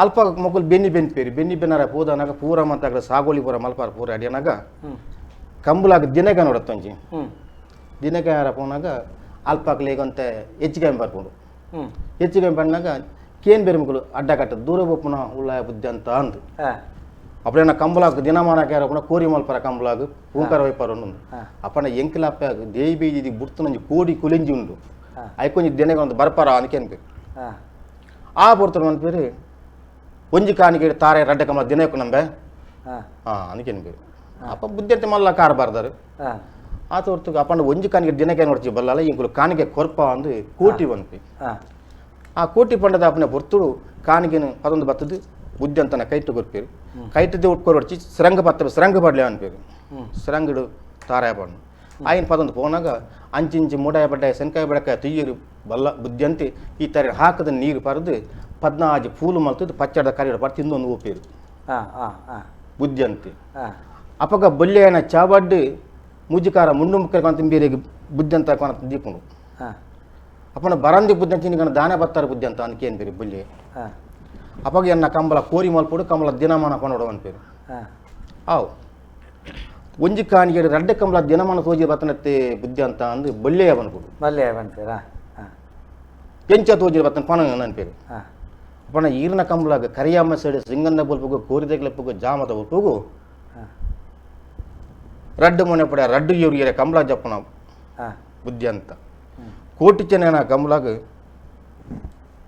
ಅಲ್ಪ ಮೊಕುಲು ಬೆನ್ನಿ ಬೆನ್ಪೇರು ಬೆನ್ನಿ ಬೆನ್ನಾರ ಪೂದನಾಗ ಪೂರ ಮಂತಾಗ ಸಾಗೋಲಿ ಪೂರ ಮಲ್ಪಾರ ಪೂರ ಅಡಿಯನಾಗ ಕಂಬಳಾಗ ದಿನಕ ನೋಡತ್ತೊಂಜಿ ದಿನಕ ಯಾರ ಪೋನಾಗ ಅಲ್ಪಾಕ್ಲೇಗಂತೆ ಹೆಚ್ಚಿಗೆ ಬರ್ಪುಂಡು ಹೆಚ್ಚಿಗೆ ಬಣ್ಣಾಗ ಕೇನ್ ಬೇರೆ ಮುಕ್ಕಲು ಅಡ್ಡ ಕಟ್ಟ ದೂರ ಬೊಪ್ಪುನ ಉಳ್ಳಾಯ ಬುದ್ಧಿ ಅಂತ ಅಂದು ಅప్పుడైనా ಕಂಬಳಾಗ ದಿನಮಾನಕ್ಕೆ ಯಾರಪ್ಪನ ಕೋರಿ ಮಲ್ಪರ ಕಂಬಳಾಗ ಪೂಂಕರ ವೈಪಾರ ಉಂಡು ಅಪ್ಪನ ಎಂಕಿಲಪ್ಪ ದೇವಿ ಬೀದಿ ಬುಡ್ತನಂಜಿ ಕೋಡಿ ಕುಲಿಂಜಿ ಉಂಡು ಐಕೊಂಜಿ ದಿನಗೆ ಒಂದು ಬರ್ಪಾರ ಅನ್ಕೇನ್ಬೇಕು ಆ ಪೊರ್ತರು ಮನ್ಪೇರು ಒಂಜಿ ಕಾನಿಗೆ ತಾರೆ ರಡ್ಡ ಕಂಬಳ ದಿನಕ್ಕೂ ನಂಬೆ ಅನ್ಕೇನ್ಬೇಕು ಅಪ್ಪ ಬುದ್ಧಿ ಅಂತ ಮಲ್ಲ ಕಾರ್ ಬಾರ್ದಾರು ಆ ತೋರ್ತುಗೆ ಅಪ್ಪನ ಒಂಜಿ ಕಾನಿಗೆ ದಿನಕ್ಕೆ ನೋಡ್ತೀವಿ ಬಲ್ಲಲ್ಲ ಇಂಕುಲು ಕಾನಿಗೆ ಕೊರ್ಪ ಅಂದು ಕೋಟಿ ಬಂದ್ಪಿ ಆ ಕೋಟಿ ಪಂಡದ ಅಪ್ಪನ ಪೊರ್ತುಡು ಕಾನಿಗೆನು ಪದೊಂದು ಬತ್ತದು ಬುದ್ಧಿ ಅಂತನ ಕೈಟು ಕೊರ್ಪೇರು ಕೈಟದ್ದು ಉಟ್ಕೊರ್ಚಿ ಸಿರಂಗ ಪತ್ತ ಸಿರಂಗ ಪಡ್ಲೆ ಅನ್ಪೇರು ಸಿರಂಗಡು ತಾರಾಯ ಪಣ್ಣು ಆಯಿನ ಪದೊಂದು ಪೋನಾಗ ಅಂಚಿಂಚಿ ಮೂಡಾಯ ಬಡ್ಡಾಯ ಸೆನ್ಕಾಯ ಬಡಕಾಯ ತುಯ್ಯರು ಬಲ್ಲ ಬುದ್ಧಿ ಅಂತೆ ಈ ತರ ಹಾಕದ ನೀರು ಪರದು ಪದ್ನಾಜಿ ಪೂಲು ಮಲ್ತದ್ದು ಪಚ್ಚಡ ಕರಿಯಡ ಪಡ್ ತಿಂದೊಂದು ಓಪೇರು ಬುದ್ಧಿ ಅಂತೆ ಅಪಗ ಬೊಲ್ಲೆಯನ ಚಾಬಡ್ಡು ಮುಜುಕಾರ ಮುಂಡು ಮುಕ್ಕರ ಕಾಂತ ಬೇರೆ ಬುದ್ಧಿ ಅಂತ ಕಾಣ ದೀಪುಂಡು ಅಪ್ಪನ ಬರಂದಿ ಬುದ್ಧಿ ಅಂತ ತಿನ್ನಿಗಣ ದಾನೆ ಬತ್ತಾರೆ ಬುದ್ಧಿ ಅಂತ ಅನ್ಕೇನ್ ಬೇರೆ ಬೊಲ್ಲೆ ಅಪಗ ಎನ್ನ ಕಂಬಳ ಕೋರಿ ಮಲ್ಪಡು ಕಂಬಳ ದಿನಮಾನ ಪನೋಡು ಅನ್ಪೇರು ಆವ್ ಒಂಜಿ ಕಾನಿಗೆ ರಡ್ಡೆ ಕಂಬಳ ದಿನಮಾನ ತೋಜಿ ಬತ್ತನತ್ತೆ ಬುದ್ಧಿ ಅಂತ ಅಂದು ಬೊಲ್ಲೆಯ ಬನ್ಪುಡು ಬಲ್ಲೆಯ ಬನ್ಪೇರಾ ಎಂಚ ತೋಜಿ ಬತ್ತನ ಪನ ಅನ್ಪೇರು ಅಪ್ಪನ ಈರ್ನ ಕಂಬಳಾಗ ಕರಿಯಮ್ಮ ಸೈಡ್ ಸಿಂಗಂದ ಬೊಲ್ಪುಗು ಕೋರಿದಗ್ಲಪ್ಪಗು ಜಾಮದ ಬೊಲ್ಪುಗು ರಡ್ಡು ಮೊನೆ ಪಡ ರಡ್ಡು ಇವ್ರಿಗೆ ಕಂಬಳ ಜಪ್ಪನ ಬುದ್ಧಿ ಅಂತ ಕೋಟಿ ಚೆನ್ನ ಕಂಬಳಾಗ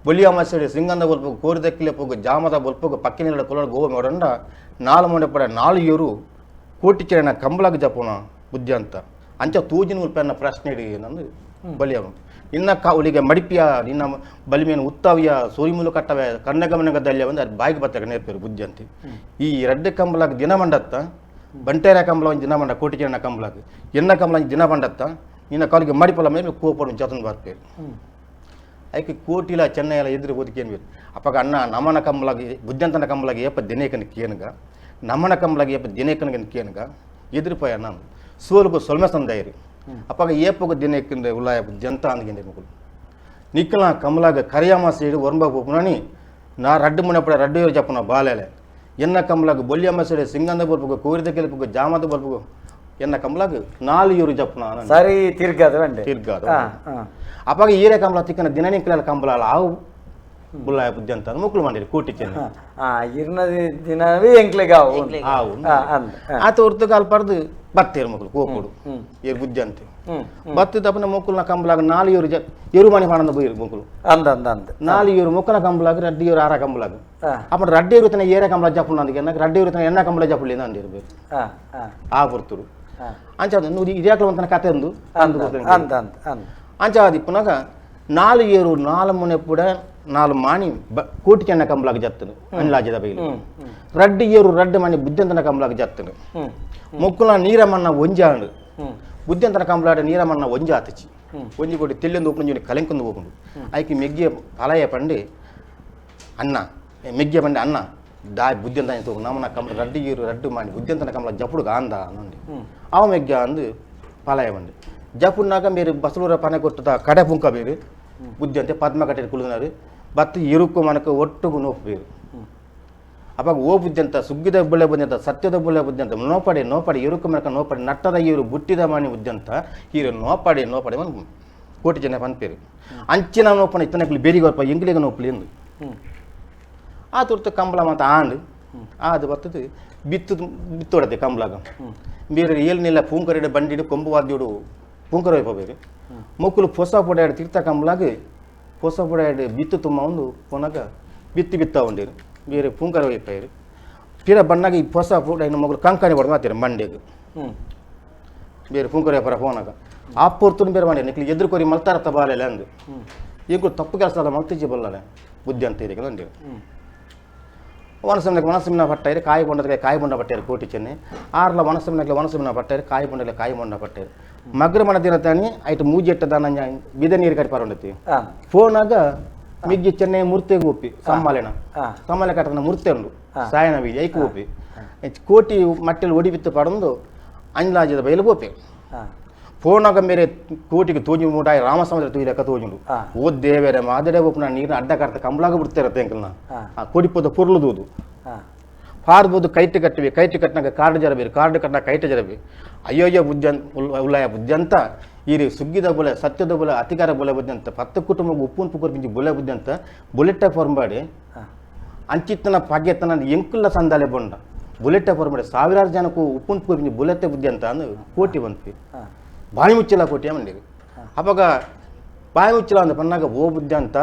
ಬೊಲಿಯಮ್ಮ ಸೈಡ್ ಸಿಂಗಂದ ಬೊಲ್ಪುಗು ಕೋರಿದಕ್ಕಿಲೆಪ್ಪಗು ಜಾಮದ ಬೊಲ್ಪುಗು ಪಕ್ಕಿನ ಕೊಲಡ ಗೋವ ಮೇಡಂಡ ನಾಲು ಮೊನೆ ಪಡ ನಾಲು ಇವರು ಕೋಟಿ ಚೆನ್ನ ಕಂಬಳಾಗ ಜಪ್ಪನ ಬುದ್ಧಿ ಅಂತ ಅಂಚ ತೂಜಿನ ಉಲ್ಪನ್ನ ಪ್ರಶ್ನೆ ಇಡಿ ನಂದು ಬಲಿಯವ ನಿನ್ನ ಕಾವಲಿಗೆ ಮಡಿಪಿಯ ನಿನ್ನ ಬಲಿಮೇನು ಉತ್ತಾವಿಯ ಸೂರಿಮೂಲು ಕಟ್ಟವೆ ಕಣ್ಣಗಮನಗದಲ್ಲಿಯ ಒಂದು ಅದು ಬಾಯಿಗೆ ಬತ್ತಾಗ ನೇರ್ಪೇರು ಬುದ್ಧಿ ಅಂತ ಈ ರಡ್ಡೆ ಕಂಬಳಾಗ ದಿನ ಮಂಡತ್ತ ಬಂಟೇರ ಕಂಬಳ ಒಂದು ದಿನ ಮಂಡ ಕೋಟಿ ಜನ ಕಂಬಳಾಗ ಎನ್ನ ಕಂಬಳ ಒಂದು ದಿನ ಬಂಡತ್ತ ನಿನ್ನ ಕಾಲಿಗೆ ಮಡಿಪಲ ಮೇಲೆ ಕೋಪಡು ಜತನ್ ಬರ್ಪೇರು ಅದಕ್ಕೆ ಕೋಟಿಲ ಚೆನ್ನೈಲ ಎದುರು ಓದಿಕೇನು ಬೇಕು ಅಪ್ಪಾಗ ಅಣ್ಣ ನಮನ ಕಂಬಳಾಗಿ ಬುದ್ಧಂತನ ಕಂಬಳಾಗಿ ಏಪ ದಿನೇಕನ ಕೇನುಗ ನಮನ ಕಂಬಳಾಗಿ ಏಪ ದಿನೇಕನಿಗೆ ಕೇನುಗ ಎದುರುಪಾಯ ಅಣ್ಣ ಸೋಲುಗು ಸೊಲ್ಮೆ ಸಂದಾಯಿರಿ ಅಪ್ಪಾಗ ಏಪಗ ದಿನೇಕಂದ ಉಳ್ಳಾಯ ಬುದ್ಧಂತ ಅಂದ್ಗೆಂಡೆ ಮಗುಲು ನಿಕ್ಕಲ ಕಮಲಾಗ ಕರಿಯಮ್ಮ ಸೈಡು ಒರಂಬ ಪೋಪುನನಿ ನಾ ರಡ್ಡು ಮುನಪಡ ರಡ್ಡು ಜಪ್ಪನ ಬಾಲೆಲೆ ಎನ್ನ ಕಮಲಾಗ ಬೊಲ್ಯಮ್ಮ ಸೈಡು ಸಿಂಗಂದ ಬಲ್ಪುಗು ಕೋರಿದ ಕೆಲಪುಗು ಜಾಮದ ಬಲ್ಪುಗು ಎನ್ನ ಕಮಲಾಗ ನಾಲು ಇವರು ಜಪ್ಪನ ಸರಿ ತಿರ್ಗಾದ ಬಂಡೆ ತಿರ್ಗಾದ ಅಪ್ಪಾಗ ಈರೆ ಕಂಬಳ ತಿಕ್ಕನ ದಿನ ಕಂಬಳ ಆವು ಬುಲ್ಲಾಯ ಬುದ್ಧಿ ಅಂತ ಮುಕ್ಳು ಮಾಡಿರಿ ಕೋಟಿ ಚೆನ್ನ ಇರ್ನದಿ ದಿನವೇ ಎಂಕ್ಲೆಗೆ ಆವು ಆವು ಆತ ಹೊರ್ತುಗ ಅಲ್ಪರ್ದು ಬತ್ತೇರು ಮಕ್ಕಳು ಕೋಪುಡು ಏರು ಬುದ್ಧಿ ಅಂತೆ ಬತ್ತಿದ ಅಪ್ಪನ ಮೊಕ್ಕುಲ್ನ ಕಂಬಲಾಗ ನಾಲು ಇವರು ಎರು ಮನೆ ಮಾಡಂದ ಬೋಯಿರು ಮೊಕ್ಕಳು ಅಂದ ಅಂದ ಅಂದ ನಾಲು ಇವರು ಮೊಕ್ಕನ ಕಂಬಲಾಗ ರಡ್ಡಿ ಇವರು ಆರ ಕಂಬಲಾಗ ಅప్పుడు ರಡ್ಡಿ ಇರು ತನ ಏರ ಕಂಬಳ ಜಪ್ಪುಂಡು అందుకే నాకు ರಡ್ಡಿ ಇರು ತನ ಎಣ್ಣ ಕಂಬಳ ಜಪ್ಪುಲಿ ಅಂದಿರ್ಬೇಕು ಆ ಪೊರ್ತುಡು ಅಂಚ ನೂರು ಇದ್ಯಾಕ್ಲ ಒಂತನ ಕತೆ ಅಂದು ಅಂದ ಅಂದ ಅಂದ ಅಂಚ ಅದು ಪುನಗ ನಾಲು ಏರು ನಾಲು ಮುನೆ ಪುಡ ನಾಲು ಮಾಣಿ ಕೋಟಿ ಚೆನ್ನ ಕಂಬಲಾಗ ಜತ್ತನು ಅನ್ಲಾಜದ ಬೈಲು ರಡ್ಡು ಏರು ರಡ್ಡು ಮಾಣಿ ಬುದ್ಧಂತನ ಕಂಬಲಾಗ ಜತ್ತನು ಮೊಕ್ಕುಲ ನೀರಮನ್ನ ಒಂಜಾಂಡು ಬುದ್ಧಂತನ ಕಂಬಲಾಡ ನೀರಮನ್ನ ಒಂಜ ಆತಚಿ ಒಂಜಿ ಕೊಡಿ ತೆಲ್ಲೊಂದು ಓಪುಂಡು ಕಲೆಂಕೊಂದು ಓಪುಂಡು ಐకి ಮೆಗ್ಗಿಯ ಫಲಯ ಪಂಡಿ ಅನ್ನ ಮೆಗ್ಗಿಯ ಪಂಡಿ ಅನ್ನ ದಾಯ್ ಬುದ್ಧಂತ ನಮನ ಕಂಬಳ ರಡ್ಡು ಏರು ರಡ್ಡು ಮಾಣಿ ಬುದ್ಧಂತನ ಕಂಬಳ ಜಪುಡು ಆಂದ ಅಂದು ಅವ ಮೆಗ್ಗ ಅಂದು ಫಲಯ ಬಂಡಿ ಜಪುನಾಗ మీరు బస్సులో పని కొట్టుతా కಡೆ ಪುಂಕ ಬೇರು ಬುದ್ಧಿ ಅಂತೆ ಪದ್ಮ ಕಟ್ಟೆ ಕುಳಿದನಾರು ಬತ್ತು ಇರುಕು ಮನಕ ಒಟ್ಟುಗು ನೋಪು ಬೇರು ಅವಾಗ ಓ ಬುದ್ಧಿ ಅಂತ ಸುಗ್ಗಿದ ಬುಳ್ಳೆ ಬುದ್ಧಿ ಅಂತ ಸತ್ಯದ ಬುಳ್ಳೆ ಬುದ್ಧಿ ಅಂತ ನೋಪಡೆ ನೋಪಡೆ ಇರುಕು ಮನಕ ನೋಪಡೆ ನಟ್ಟದ ಇರು ಬುಟ್ಟಿದ ಮಾಣಿ ಬುದ್ಧಿ ಅಂತ ಇರು ನೋಪಡೆ ನೋಪಡೆ ಮನ್ ಕೋಟಿ ಜನ ಪನ್ಪೇರು ಅಂಚಿನ ನೋಪನ ಇತ್ತನಕ್ಲಿ ಬೇರಿಗೆ ಎಂಗ್ಲಿಗ ನೋಪಲಿ ಎಂದು ಆ ತುರ್ತು ಕಂಬಳ ಮತ್ತು ಆಂಡು ಅದು ಬತ್ತದು ಬಿತ್ತು ಬಿತ್ತೋಡತ್ತೆ ಕಂಬಳಾಗ ಬೇರೆ ಏಳ್ನೆಲ್ಲ ಪೂಂಕರಿಡ ಬಂಡಿಡು ಕೊಂಬು ವಾದ್ಯೋಡು ಪೂಂಕರ ಬೇರೆ ಮೊಕ್ಕಲು ಹೊಸ ಪೊಡೆಯಾಡು ತೀರ್ಥ ಕಂಬಳಾಗ ಹೊಸ ಪೊಡೆಯಾಡು ಬಿತ್ತು ತುಂಬ ಒಂದು ಪೋನಾಗ ಬಿತ್ತು ಬಿತ್ತ ಉಂಡೇರು ಬೇರೆ ಪೂಂಕರ ವೈಪಾಯಿರು ಪಿರ ಬಣ್ಣಾಗ ಈ ಹೊಸ ಪೊಡೆ ಮೊಗಲು ಕಂಕಣಿ ಬಡ್ದು ಮಾತೀರ ಮಂಡೆಗೆ ಬೇರೆ ಪೂಂಕರ ವ್ಯಾಪಾರ ಪೋನಾಗ ಆ ಪೊರ್ತುನು ಬೇರೆ ಮಾಡಿ ನಿಕ್ಲಿ ಎದುರು ಕೊರಿ ಮಲ್ತಾರತ್ತ ಬಾಲೆಲ್ಲ ಅಂದು ಈಗ ತಪ್ಪು ಕೆಲಸ ಅಲ್ಲ ಮಲ್ತಿಜಿ ಬಲ್ಲಲೆ ಬುದ್ಧಿ ಅಂತ ಇದೆ ಅಂದೇವು. ವನಸಮ್ನಕ್ಕೆ ವನಸಮ್ನ ಪಟ್ಟಾಯಿರು ಕಾಯಿ ಬೊಂಡದ ಕಾಯಿ ಬೊಂಡ ಪಟ್ಟಾರು ಕೋಟಿ ಚೆನ್ನೆ ಆರ್ಲ ವನಸಮ್ನಕ್ಕೆ ವನಸಮ್ನ ಪಟ್ಟಾಯಿರು ಕಾಯಿ ಬೊಂಡಲೆ ಕಾಯಿ ಬೊಂಡ ಪಟ್ಟಾಯಿರು ಮಗ್ರ ಮಣ ದಿನ ತಾನಿ ಐಟ್ ಮೂಜೆಟ್ಟ ದಾನ ಬಿದ ನೀರು ಕಟ್ಪಾರುಂಡತಿ ಫೋನಾಗ ಮಿಗ್ಗಿ ಚೆನ್ನೈ ಮೂರ್ತಿಗೆ ಒಪ್ಪಿ ಸಮ್ಮಾಲೆನ ಸಮ್ಮಾಲೆ ಕಟ್ಟದ ಮೂರ್ತಿ ಉಂಡು ಸಾಯನ ಬೀಜ ಐಕು ಒಪ್ಪಿ ಕೋಟಿ ಮಟ್ಟೆಲ್ ಒಡಿ ಬಿತ್ತು ಪಡಂದು ಅಂಜಲಾಜದ ಬಯಲು ಗೋಪಿ ಫೋನಾಗ ಮೇರೆ ಕೋಟಿಗೆ ತೋಜಿ ಮೂಟಾಯಿ ರಾಮಸಮುದ್ರ ತೂಯಿ ಲೆಕ್ಕ ತೋಜುಂಡು ಓ ದೇವೇರೆ ಮಾದಡೆ ಒಪ್ಪುನ ನೀರಿನ ಅಡ್ಡ ಕರ್ತ ಕಂಬಳಾಗ ಬಿಡ್ತಿರತ್ತೆ ಅಂಕಲ್ನ ಆ ಕೋಡಿಪೋದ ಪೊರ್ಲು ದೂದು ಪಾರ್ಬೋದು ಕೈಟ್ ಕಟ್ಟಿವಿ ಕೈಟ್ ಕಟ್ಟಿನಾಗ ಕಾರ್ಡ್ ಜರಬೇರು ಕಾರ್ಡ್ ಕಟ್ಟಿನಾಗ ಕೈಟ್ ಜರಬಿ ಅಯ್ಯೋಯ್ಯೋ ಬುದ್ಧಿ ಉಳ್ಳಾಯ ಬುದ್ಧಿ ಅಂತ ಈ ರೀ ಸುಗ್ಗಿದ ಬುಲೆ ಸತ್ಯದ ಬುಲೆ ಅತಿಕಾರ ಬುಲೆ ಬುದ್ಧಿ ಅಂತ ಪತ್ತು ಕುಟುಂಬ ಉಪ್ಪುನ್ ಪುಕ್ಕರ್ ಪಿಂಚಿ ಬುಲೆ ಬುದ್ಧಿ ಅಂತ ಬುಲೆಟ್ಟ ಫಾರ್ಮ್ ಅಂಚಿತ್ತನ ಪಾಗ್ಯತನ ಎಂಕುಲ್ಲ ಸಂದಾಲೆ ಬೊಂಡ ಬುಲೆಟ್ಟ ಫಾರ್ಮ್ ಮಾಡಿ ಸಾವಿರಾರು ಜನಕ್ಕೂ ಉಪ್ಪುನ್ ಪುಕ್ಕರ್ ಪಿಂಚಿ ಬುಲೆಟ್ಟೆ ಬುದ್ಧಿ ಅಂತ ಅಂದು ಕೋಟಿ ಬಂತು ಬಾಯಿ ಮುಚ್ಚಿಲ್ಲ ಕೋಟಿ ಮಂಡಿರಿ ಅವಾಗ ಬಾಯಿ ಮುಚ್ಚಿಲ್ಲ ಅಂದ ಪನ್ನಾಗ ಓ ಬುದ್ಧಿ ಅಂತ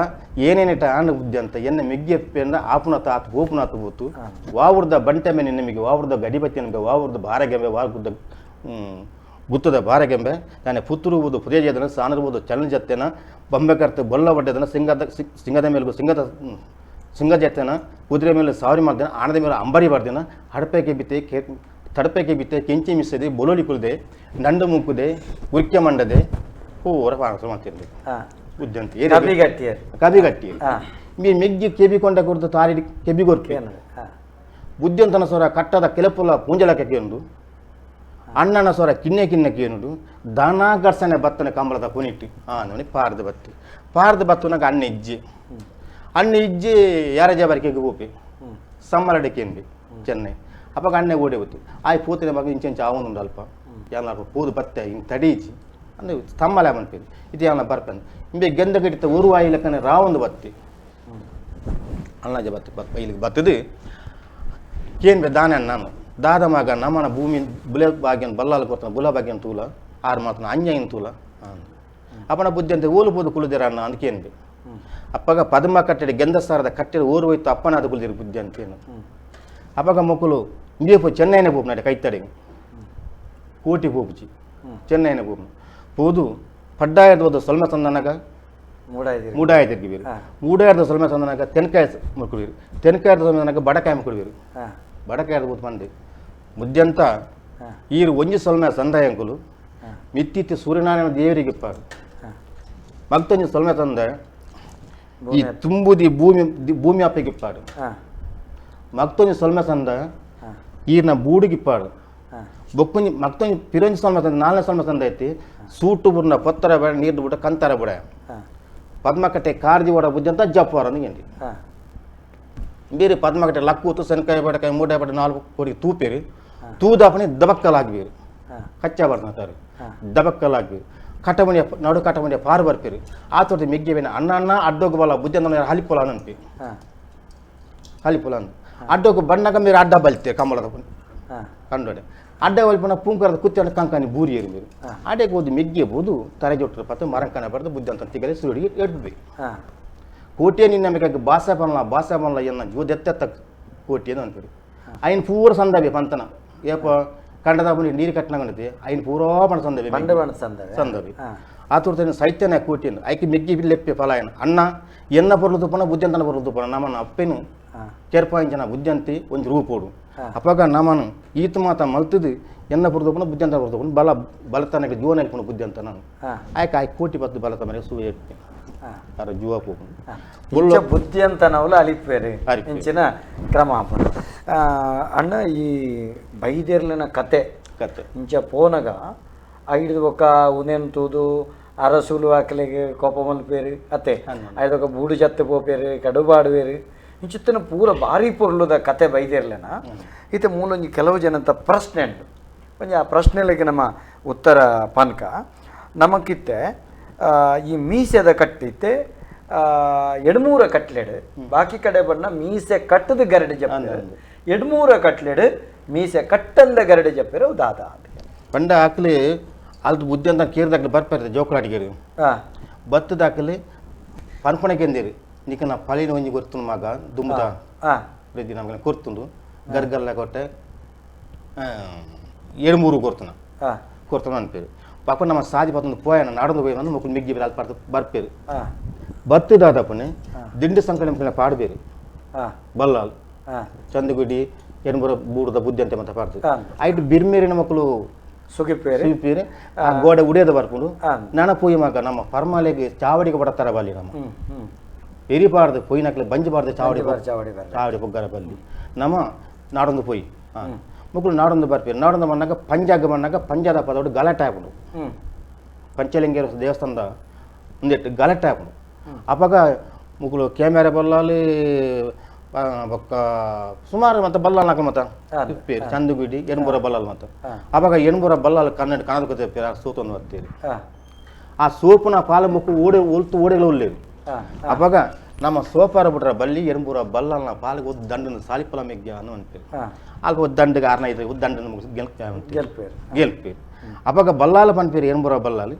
ಏನೇನಿಟ ಆಂಡ ಬುದ್ಧಿ ಅಂತ ಎನ್ನ ಮೆಗ್ಗಿ ಆಪುನತ ಆತ ಓಪುನಾತ ಬೋತು ವಾವುರ್ದ ಬಂಟೆ ಮೇಲೆ ನಿಮಗೆ ವಾವುರ್ದ ಗಡಿಪತಿ ನಮಗೆ ವಾವುರ್ದ ಬಾರಗೆಂಬೆ ವಾಗುರ್ದ ಗುತ್ತದ ಬಾರಗೆಂಬೆ ನಾನು ಪುತ್ತೂರುವುದು ಪುದೇಜದನ ಸಾನರ್ಬೋದು ಚಲನಜತ್ತೆನ ಬೊಂಬೆ ಕರ್ತ ಬೊಲ್ಲ ಬಡ್ಡೆದನ ಸಿಂಗದ ಸಿಂಗದ ಮೇಲೂ ಸಿಂಗದ ಸಿಂಗ ಜತ್ತೆನ ಕುದುರೆ ಮೇಲೆ ಸಾವರಿ ಮಾಡ್ದೇನ ಆಣದ ಮೇಲೆ ಅಂಬಾರಿ ಬಾರ್ದೇನ ಹಡಪೆಗೆ ಬಿತ್ತೆ ಕೆ ತಡಪೆಗೆ ಬಿತ್ತೆ ಕೆಂಚಿ ಮಿಸದೆ ಬೊಲೋಲಿ ಕುಲ್ದೆ ನಂಡು ಮುಕ್ಕುದೆ ಉರ್ಕೆ ಮಂಡದೆ ಪೂರ ಪಾನಸ ಮಾಡ್ತಿರ್ಲಿ ಬುದ್ಧಂತ ಕಬಿಗಟ್ಟಿಯರು. ಕಬಿಗಟ್ಟಿ ಮೀ ಮೆಗ್ಗಿ ಕೆಬಿ ಕೊಂಡ ಕೊರ್ದು ತಾರಿ ಕೆಬಿ ಗೊರ್ಪೆ ಬುದ್ಧಿವಂತನ ಸ್ವರ ಕಟ್ಟದ ಕೆಲಪುಲ ಪೂಂಜಲಕ್ಕೆ ಕೇನುಡು ಅಣ್ಣನ ಸ್ವರ ಕಿನ್ನೆ ಕಿನ್ನೆ ಕೇನುಡು ದನ ಗರ್ಸನೆ ಬತ್ತನೆ ಕಂಬಳದ ಕೊನಿಟ್ಟು ನೋಡಿ ಪಾರ್ದು ಬತ್ತಿ ಪಾರ್ದು ಬತ್ತುನಾಗ ಅಣ್ಣ ಇಜ್ಜಿ ಅಣ್ಣ ಇಜ್ಜಿ ಯಾರ ಜಬರಿಕೆಗೆ ಹೋಪಿ ಸಮ್ಮರಡೆ ಕೇನ್ಬಿ ಚೆನ್ನೈ ಅಪ್ಪಾಗ ಅಣ್ಣೆ ಓಡಿ ಹೋತು ಆಯ್ ಪೂತಿನ ಬಗ್ಗೆ ಇಂಚೆಂಚ ಆವೊಂದುಂಡು ಅಲ್ಪ ಯಾನ ಪೂದು ಬತ್ತೆ ಹಿಂಗೆ ತಡೀಚಿ ಅಂದ್ರೆ ತಮ್ಮಲೆ ಮನ್ಪೇರು ಇದು ಯಾನ ಬರ್ಪಂದು ಇಂಬೆ ಗೆಂದ ಗಿಡಿತ ಊರು ಆಯಿ ಲೆಕ್ಕನೆ ರಾವೊಂದು ಬತ್ತಿ ಅಣ್ಣಾಜ ಬತ್ತಿ ಬತ್ ಇಲ್ಲಿಗೆ ಬತ್ತದು ಕೇನ್ ಬೆ ದಾನೆ ನಾನು ದಾದ ಮಗ ನಮ್ಮನ ಭೂಮಿ ಬುಲೆ ಭಾಗ್ಯನ್ ಬಲ್ಲಾಲ್ ಕೊಡ್ತಾನೆ ಬುಲ ಭಾಗ್ಯನ್ ತೂಲ ಆರು ಮಾತನ ಅಂಜೈನ್ ತೂಲ ಅಪ್ಪನ ಬುದ್ಧಿ ಅಂತ ಓಲು ಬೋದು ಕುಳಿದಿರ ಅಣ್ಣ ಅಂತ ಕೇನ್ ಬೆ ಅಪ್ಪಗ ಪದ್ಮ ಕಟ್ಟಡಿ ಗೆಂದ ಸಾರದ ಕಟ್ಟಡಿ ಓರು ಹೋಯ್ತು ಅಪ್ಪನ ಅದು ಕುಳಿದಿರು ಬುದ್ಧಿ ಅಂತೇನು ಅಪ್ಪಗ ಮಕ್ಕಳು ಇಂಬೇ ಪೋ ಚೆನ್ನೈನೇ ಪೋಪು ನಾಡೆ ಕೈತಡಿ ಕೋಟಿ ಪೋಪುಚಿ ಚೆನ್ನೈನೇ ಪೋಪು ಪೋದು ಪಡ್ಡಾಯದ ಹೋದ ಸೊಲ್ಮೆ ತಂದನಾಗ ಮೂಡಾಯ ತಿರ್ಗಿಬೀರು ಮೂಡಾಯದ ಸೊಲ್ಮೆ ತಂದನಾಗ ತೆನಕಾಯಿ ಮುಕ್ಕುಡಿರು ತೆನಕಾಯದ ಸೊಲ್ಮೆ ಬಡಕಾಯಿ ಮುಕ್ಕುಡಿರು ಬಡಕಾಯದ ಬೋದು ಮಂದಿ ಮುದ್ಯಂತ ಈರು ಒಂಜಿ ಸೊಲ್ಮೆ ಸಂದಾಯಂಕುಲು ಮಿತ್ತಿತ್ತಿ ಸೂರ್ಯನಾರಾಯಣ ದೇವರಿಗೆ ಪಾರು ಮಗ್ತೊಂಜಿ ಸೊಲ್ಮೆ ತಂದ ಈ ತುಂಬುದಿ ಭೂಮಿ ಭೂಮಿ ಅಪ್ಪಗಿಪ್ಪಾಡು ಮಗ್ತೊಂಜಿ ಸೊಲ್ಮೆ ತಂದ ಈರ್ನ ಬೂಡುಗಿಪ್ಪಾಡು ಬೊಕ್ಕೊಂಜಿ ಮಗ್ತೊಂಜಿ ಪಿರೊಂಜಿ ಸೊಲ್ಮೆ ತಂದ ನಾಲ್ನೇ ಸೊಲ್ಮೆ ತಂದ ಐತಿ ಸೂಟು ಬುರ್ನ ಪತ್ತರ ಬೇಡ ನೀರು ಬಿಡ ಕಂತಾರ ಬಿಡ ಪದ್ಮಕಟ್ಟೆ ಕಾರ್ದಿ ಓಡ ಬುದ್ಧಿ ಅಂತ ಜಪ್ಪಾರ ಅಂದ್ಗೆಂಡಿ ಬೇರೆ ಪದ್ಮಕಟ್ಟೆ ಲಕ್ಕೂತು ಸೆನ್ಕಾಯಿ ಬಡಕಾಯಿ ಮೂಡೆ ಬಡ ನಾಲ್ಕು ಕೋಡಿ ತೂಪೇರಿ ತೂದಾಪನೆ ದಬಕ್ಕಲಾಗ್ಬೇರು ಕಚ್ಚಾ ಬರ್ತಾರೆ ದಬಕ್ಕಲಾಗ್ಬೇರು ಕಟಮಣಿಯ ನಡು ಕಟಮಣಿಯ ಪಾರು ಬರ್ಪೇರು ಆ ತೋಟ ಮೆಗ್ಗೆ ಬೇನೆ ಅಣ್ಣ ಅಣ್ಣ ಅಡ್ಡೋಗ ಬಲ ಬುದ್ಧಿ ಅಂತ ಹಲಿಪೊಲ ಅನ್ಪಿ ಹಲಿಪೊಲ ಅಂದ ಅಡ್ಡೋಗ ಬಣ್ಣಗ ಮೇರೆ ಅಡ್ಡ ಬಲ್ತೆ ಕಂಬಳದ ಕಂಡೋಡೆ ಅಡ್ಡ ಬಲ್ಪನ ಪೂಂಕರದ ಕುತ್ತಿನ ಕಂಕನಿ ಬೂರಿ ಏರಿ ಮೇರು ಅಡೆಗೆ ಹೋದು ಮೆಗ್ಗೆ ಬೋದು ತರೆ ಜೊಟ್ಟರು ಪತ್ತು ಮರಂಕನ ಬರೆದು ಬುದ್ಧಿ ಅಂತ ತಿಗಲೆ ಸುರುಡಿಗೆ ಎಡ್ಬಿ ಕೋಟೆ ನಿನ್ನ ಬೇಕಾಗಿ ಬಾಸ ಬನ್ಲ ಬಾಸ ಬನ್ಲ ಎನ್ನ ಜೋದೆತ್ತ ಕೋಟಿ ಅಂತ ಅನ್ಪೇರು ಐನ್ ಪೂರ ಸಂದಬಿ ಪಂತನ ಏಪ ಕಂಡದ ಬನ್ನಿ ನೀರು ಕಟ್ಟನಗಂಡತಿ ಐನ್ ಪೂರಾ ಪಣ ಸಂದಬಿ ಸಂದಬಿ ಆ ತೋರ್ತೇನೆ ಸೈತ್ಯನ ಕೋಟಿಯನ್ನು ಐಕೆ ಮೆಗ್ಗಿ ಲೆಪ್ಪೆ ಫಲಾಯನ ಅಣ್ಣ ಎನ್ನ ಪೊರ್ಲು ತುಪ್ಪನ ಬುದ್ಧಂತನ ಪೊರ್ಲು ತುಪ್ಪನ ನಮ್ಮನ್ನ ಅಪ್ಪೆನು ಕೆರ್ಪಾಯಿಂಚನ ಬುದ್ಧಂತಿ ಒಂದು ರೂಪೋಡು ಅಪ್ಪಗ ನಮ್ಮನು ಈತ ಮಾತ ಮಲ್ತದು ಎನ್ನ ಪೊರ್ಲು ತುಪ್ಪನ ಬುದ್ಧಂತನ ಪೊರ್ಲು ತುಪ್ಪನ ಬಲ ಬಲತನಕ್ಕೆ ಜೀವನ ಇಟ್ಕೊಂಡು ಬುದ್ಧಂತ ನಾನು ಆಯ್ಕೆ ಆಯ್ಕೆ ಕೋಟಿ ಬತ್ತು ಬಲತ ಮೇಲೆ ಸೂ ಎಪ್ಪೆ ಅರ ಜೀವ ಪೋಪು ಬುದ್ಧಿ ಅಂತ ನಾವುಲ ಅಲಿಪೇರು ಇಂಚಿನ ಕ್ರಮ ಅಣ್ಣ ಈ ಬೈದೇರ್ಲಿನ ಕತೆ ಕತೆ ಇಂಚ ಪೋನಗ ಐದು ಬೊಕ್ಕ ಉನೇನ್ ತೂದು ಅರಸುಲು ಆಕಲಿಗೆ ಕೋಪ ಮಲ್ಪೇರು ಅತ್ತೆ ಐದೊಕ ಬೂಡು ಜತ್ತೆ ಪೋಪೇರು ಕಡುಬಾಡುವೇರು ಇಂಚಿತ್ತಿನ ಪೂರ ಭಾರಿ ಪೊರ್ಲುದ ಕತೆ ಬೈದಿರ್ಲೇನ ಇತ್ತೆ ಮೂಲೊಂಜಿ ಕೆಲವು ಜನಂತ ಪ್ರಶ್ನೆ ಉಂಟು ಒಂಜಿ ಆ ಪ್ರಶ್ನೆಗಳಿಗೆ ನಮ್ಮ ಉತ್ತರ ಪನ್ಕ ನಮಕಿತ್ತೆ ಈ ಮೀಸೆದ ಕಟ್ಟಿತ್ತೆ ಎಡ್ಮೂರ ಕಟ್ಲೆಡು ಬಾಕಿ ಕಡೆ ಬಣ್ಣ ಮೀಸೆ ಕಟ್ಟದ ಗರಡಿ ಜಪ್ಪೇರು ಎಡ್ಮೂರ ಕಟ್ಲೆಡು ಮೀಸೆ ಕಟ್ಟಂದ ಗರಡಿ ಜಪ್ಪೇರು ದಾದ ಅಂತ ಪಂಡ ಹಾಕ್ಲಿ ಅಲ್ದು ಬುದ್ಧಿ ಅಂತ ಕೇರ್ದಾಕ್ಲಿ ಬರ್ಪಾರ್ದೆ ಜೋಕುಲಾಟಿಗೇರು ಬತ್ತದಾಕಲಿ ಪನ್ಪಣೆಗೆಂದಿರಿ ನಿಕ ನಾ ಪಳಿನ ಒಂಜಿ ಗೊತ್ತುಂಡು ಮಗ ದುಮ್ಮದ ರೆದ್ದಿ ನಮಗೆ ಕೊರ್ತುಂಡು ಗರ್ಗಲ್ಲ ಕೊಟ್ಟೆ ಏಳು ಕೊರ್ತುನ ಕೊರ್ತುನ ಅನ್ಪೇರು ಪಾಪ ನಮ್ಮ ಸಾದಿ ಪತ್ತೊಂದು ಪೋಯನ ನಾಡೊಂದು ಪೋಯನ ಮೊಕ್ಕಲು ಮಿಗ್ಗಿ ಬೇರೆ ಅಲ್ಲಿ ಬರ್ಪೇರು ಬತ್ತದಾದಪ್ಪನೆ ದಿಂಡು ಸಂಕಟ ಪಾಡಬೇರು ಬಲ್ಲಾಲ್ Chandugudi ಎಣ್ಮೂರ ಬೂಡುದ ಬುದ್ಧಿ ಅಂತ ಮತ್ತೆ ಪಾಡ್ದು ಐಟ್ ಬಿರ್ಮೇರಿನ ಮಕ್ಕಳು ಸುಗಿಪೇರು ಸುಗಿಪೇರು ಆ ಗೋಡೆ ಉಡಿಯೋದು ಬರ್ಕೊಂಡು ನನ ಪೂಯಿ ಮಗ ನಮ್ಮ ಪರ್ಮಾಲೆಗೆ ಚಾವಡಿಗೆ ಬಡತಾರ ಬಲ್ಲಿ ನಮ್ಮ ಎರಿಬಾರ್ದು ಪೊಯ್ನಕ್ಲೆ ಬಂಜಬಾರ್ದು ಚಾವಡಿ ಚಾವಡಿ ಪೊಗ್ಗರ ಬಲ್ಲಿ ನಮ್ಮ ನಾಡೊಂದು ಪೊಯ್ ಮಕ್ಕಳು ನಾಡೊಂದು ಬರ್ಪೇರು ನಾಡೊಂದು ಮನ್ನಾಗ ಪಂಜಾಗ ಮನ್ನಾಗ ಪಂಜಾದ ಪದೋಡು ಗಲಾಟೆ ಆಪುಂಡು ಪಂಚಲಿಂಗೇಶ್ವರ ದೇವಸ್ಥಾನದ ಒಂದಿಟ್ಟು ಗಲಾಟೆ ಆಪುಂಡು ಅಪಗ ಮುಗುಳು ಕ್ಯಾಮೆರಾ ಬಲ್ಲಾಲಿ ಬೊಕ್ಕ ಸುಮಾರು ಮತ್ತೆ ಬಲ್ಲಾಲ್ ನಾಕ ಮತ್ತ ಇಪ್ಪೇರು ಚಂದುಗುಡಿ ಎಣ್ಬೂರ ಬಲ್ಲಾಲ್ ಮತ್ತ ಅವಾಗ ಎಣ್ಬೂರ ಬಲ್ಲಾಲ್ ಕನ್ನಡ ಕನ್ನಡ ಆ ಸೂತೊಂದು ಬರ್ತೀರಿ ಆ ಸೋಪುನ ಪಾಲ ಮುಕ್ಕು ಓಡಿ ಒಲ್ತು ಓಡಿಗಳು ಉಲ್ಲೇರು ಅವಾಗ ನಮ್ಮ ಸೋಪಾರ ಬಿಟ್ರ ಬಲ್ಲಿ ಎಣ್ಬೂರ ಬಲ್ಲಾಲ್ನ ಪಾಲಿಗೆ ಒದ್ದು ದಂಡನ ಸಾಲಿಪಲ ಮೆಗ್ಗ ಅನ್ನೋ ಅನ್ಪೇರು ಅಲ್ಪ ದಂಡಗೆ ಆರ್ನ ಐದು ದಂಡನ ಗೆಲ್ಪೇರು ಗೆಲ್ಪೇರು ಅವಾಗ ಬಲ್ಲಾಲ ಪನ್ಪೇರು ಎಣ್ಬೂರ ಬಲ್ಲಾಲಿ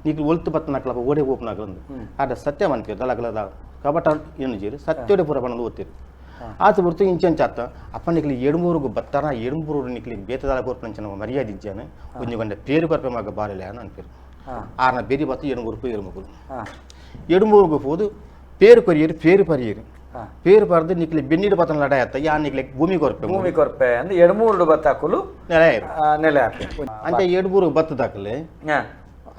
ನೀಕು ಒಲ್ತು ಬತ್ತ ನಕ್ಕಲಪ್ಪ ಓಡಿ ಓಪನ್ ಆಗಲಂದು ಆಟ ಸತ್ಯ ಮನ್ಪೇರು ದಲಕಲದ ಕಬಟ ಏನು ಜೀರಿ ಸತ್ಯೋಡೆ ಪೂರ ಪಣದು ಓದ್ತೀರಿ ಆತ ಬರ್ತು ಇಂಚಂಚ ಆತ ಅಪ್ಪ ನಿಕ್ಲಿ ಎಡ್ಮೂರುಗು ಬತ್ತಾರ ಎಡ್ಮೂರು ನಿಕ್ಲಿ ಬೇತದಾಲ ಕೋರ್ಪಂಚನ ಮರ್ಯಾದೆ ಇಜ್ಜಾನೆ ಒಂಜಿ ಗಂಟೆ ಪೇರು ಕೊರ್ಪೆ ಮಗ ಬಾರಿಲ್ಲ ಅನ್ಪೇರು ಆರ್ನ ಬೇರಿ ಬತ್ತು ಎಡ್ಮೂರು ಪೋಯಿ ಎಡ್ಮೂರು ಎಡ್ಮೂರುಗು ಪೋದು ಪೇರು ಕೊರಿಯರು ಪೇರು ಪರಿಯರು ಪೇರು ಪರ್ದು ನಿಕ್ಲಿ ಬೆನ್ನಿಡು ಬತ್ತನ ಲಡಾಯ ಆತ ಯಾ ನಿಕ್ಲಿ ಭೂಮಿ ಕೊರ್ಪೆ ಭೂಮಿ ಕೊರ್ಪೆ ಅಂದ್ರೆ ಎಡ್ಮೂರು ಬತ್ತಾಕುಲು ನೆಲೆ ನೆಲೆ ಹಾಕಿ ಅಂಚ ಎಡ್ಮೂರು ಬತ್ತದಾಕಲೆ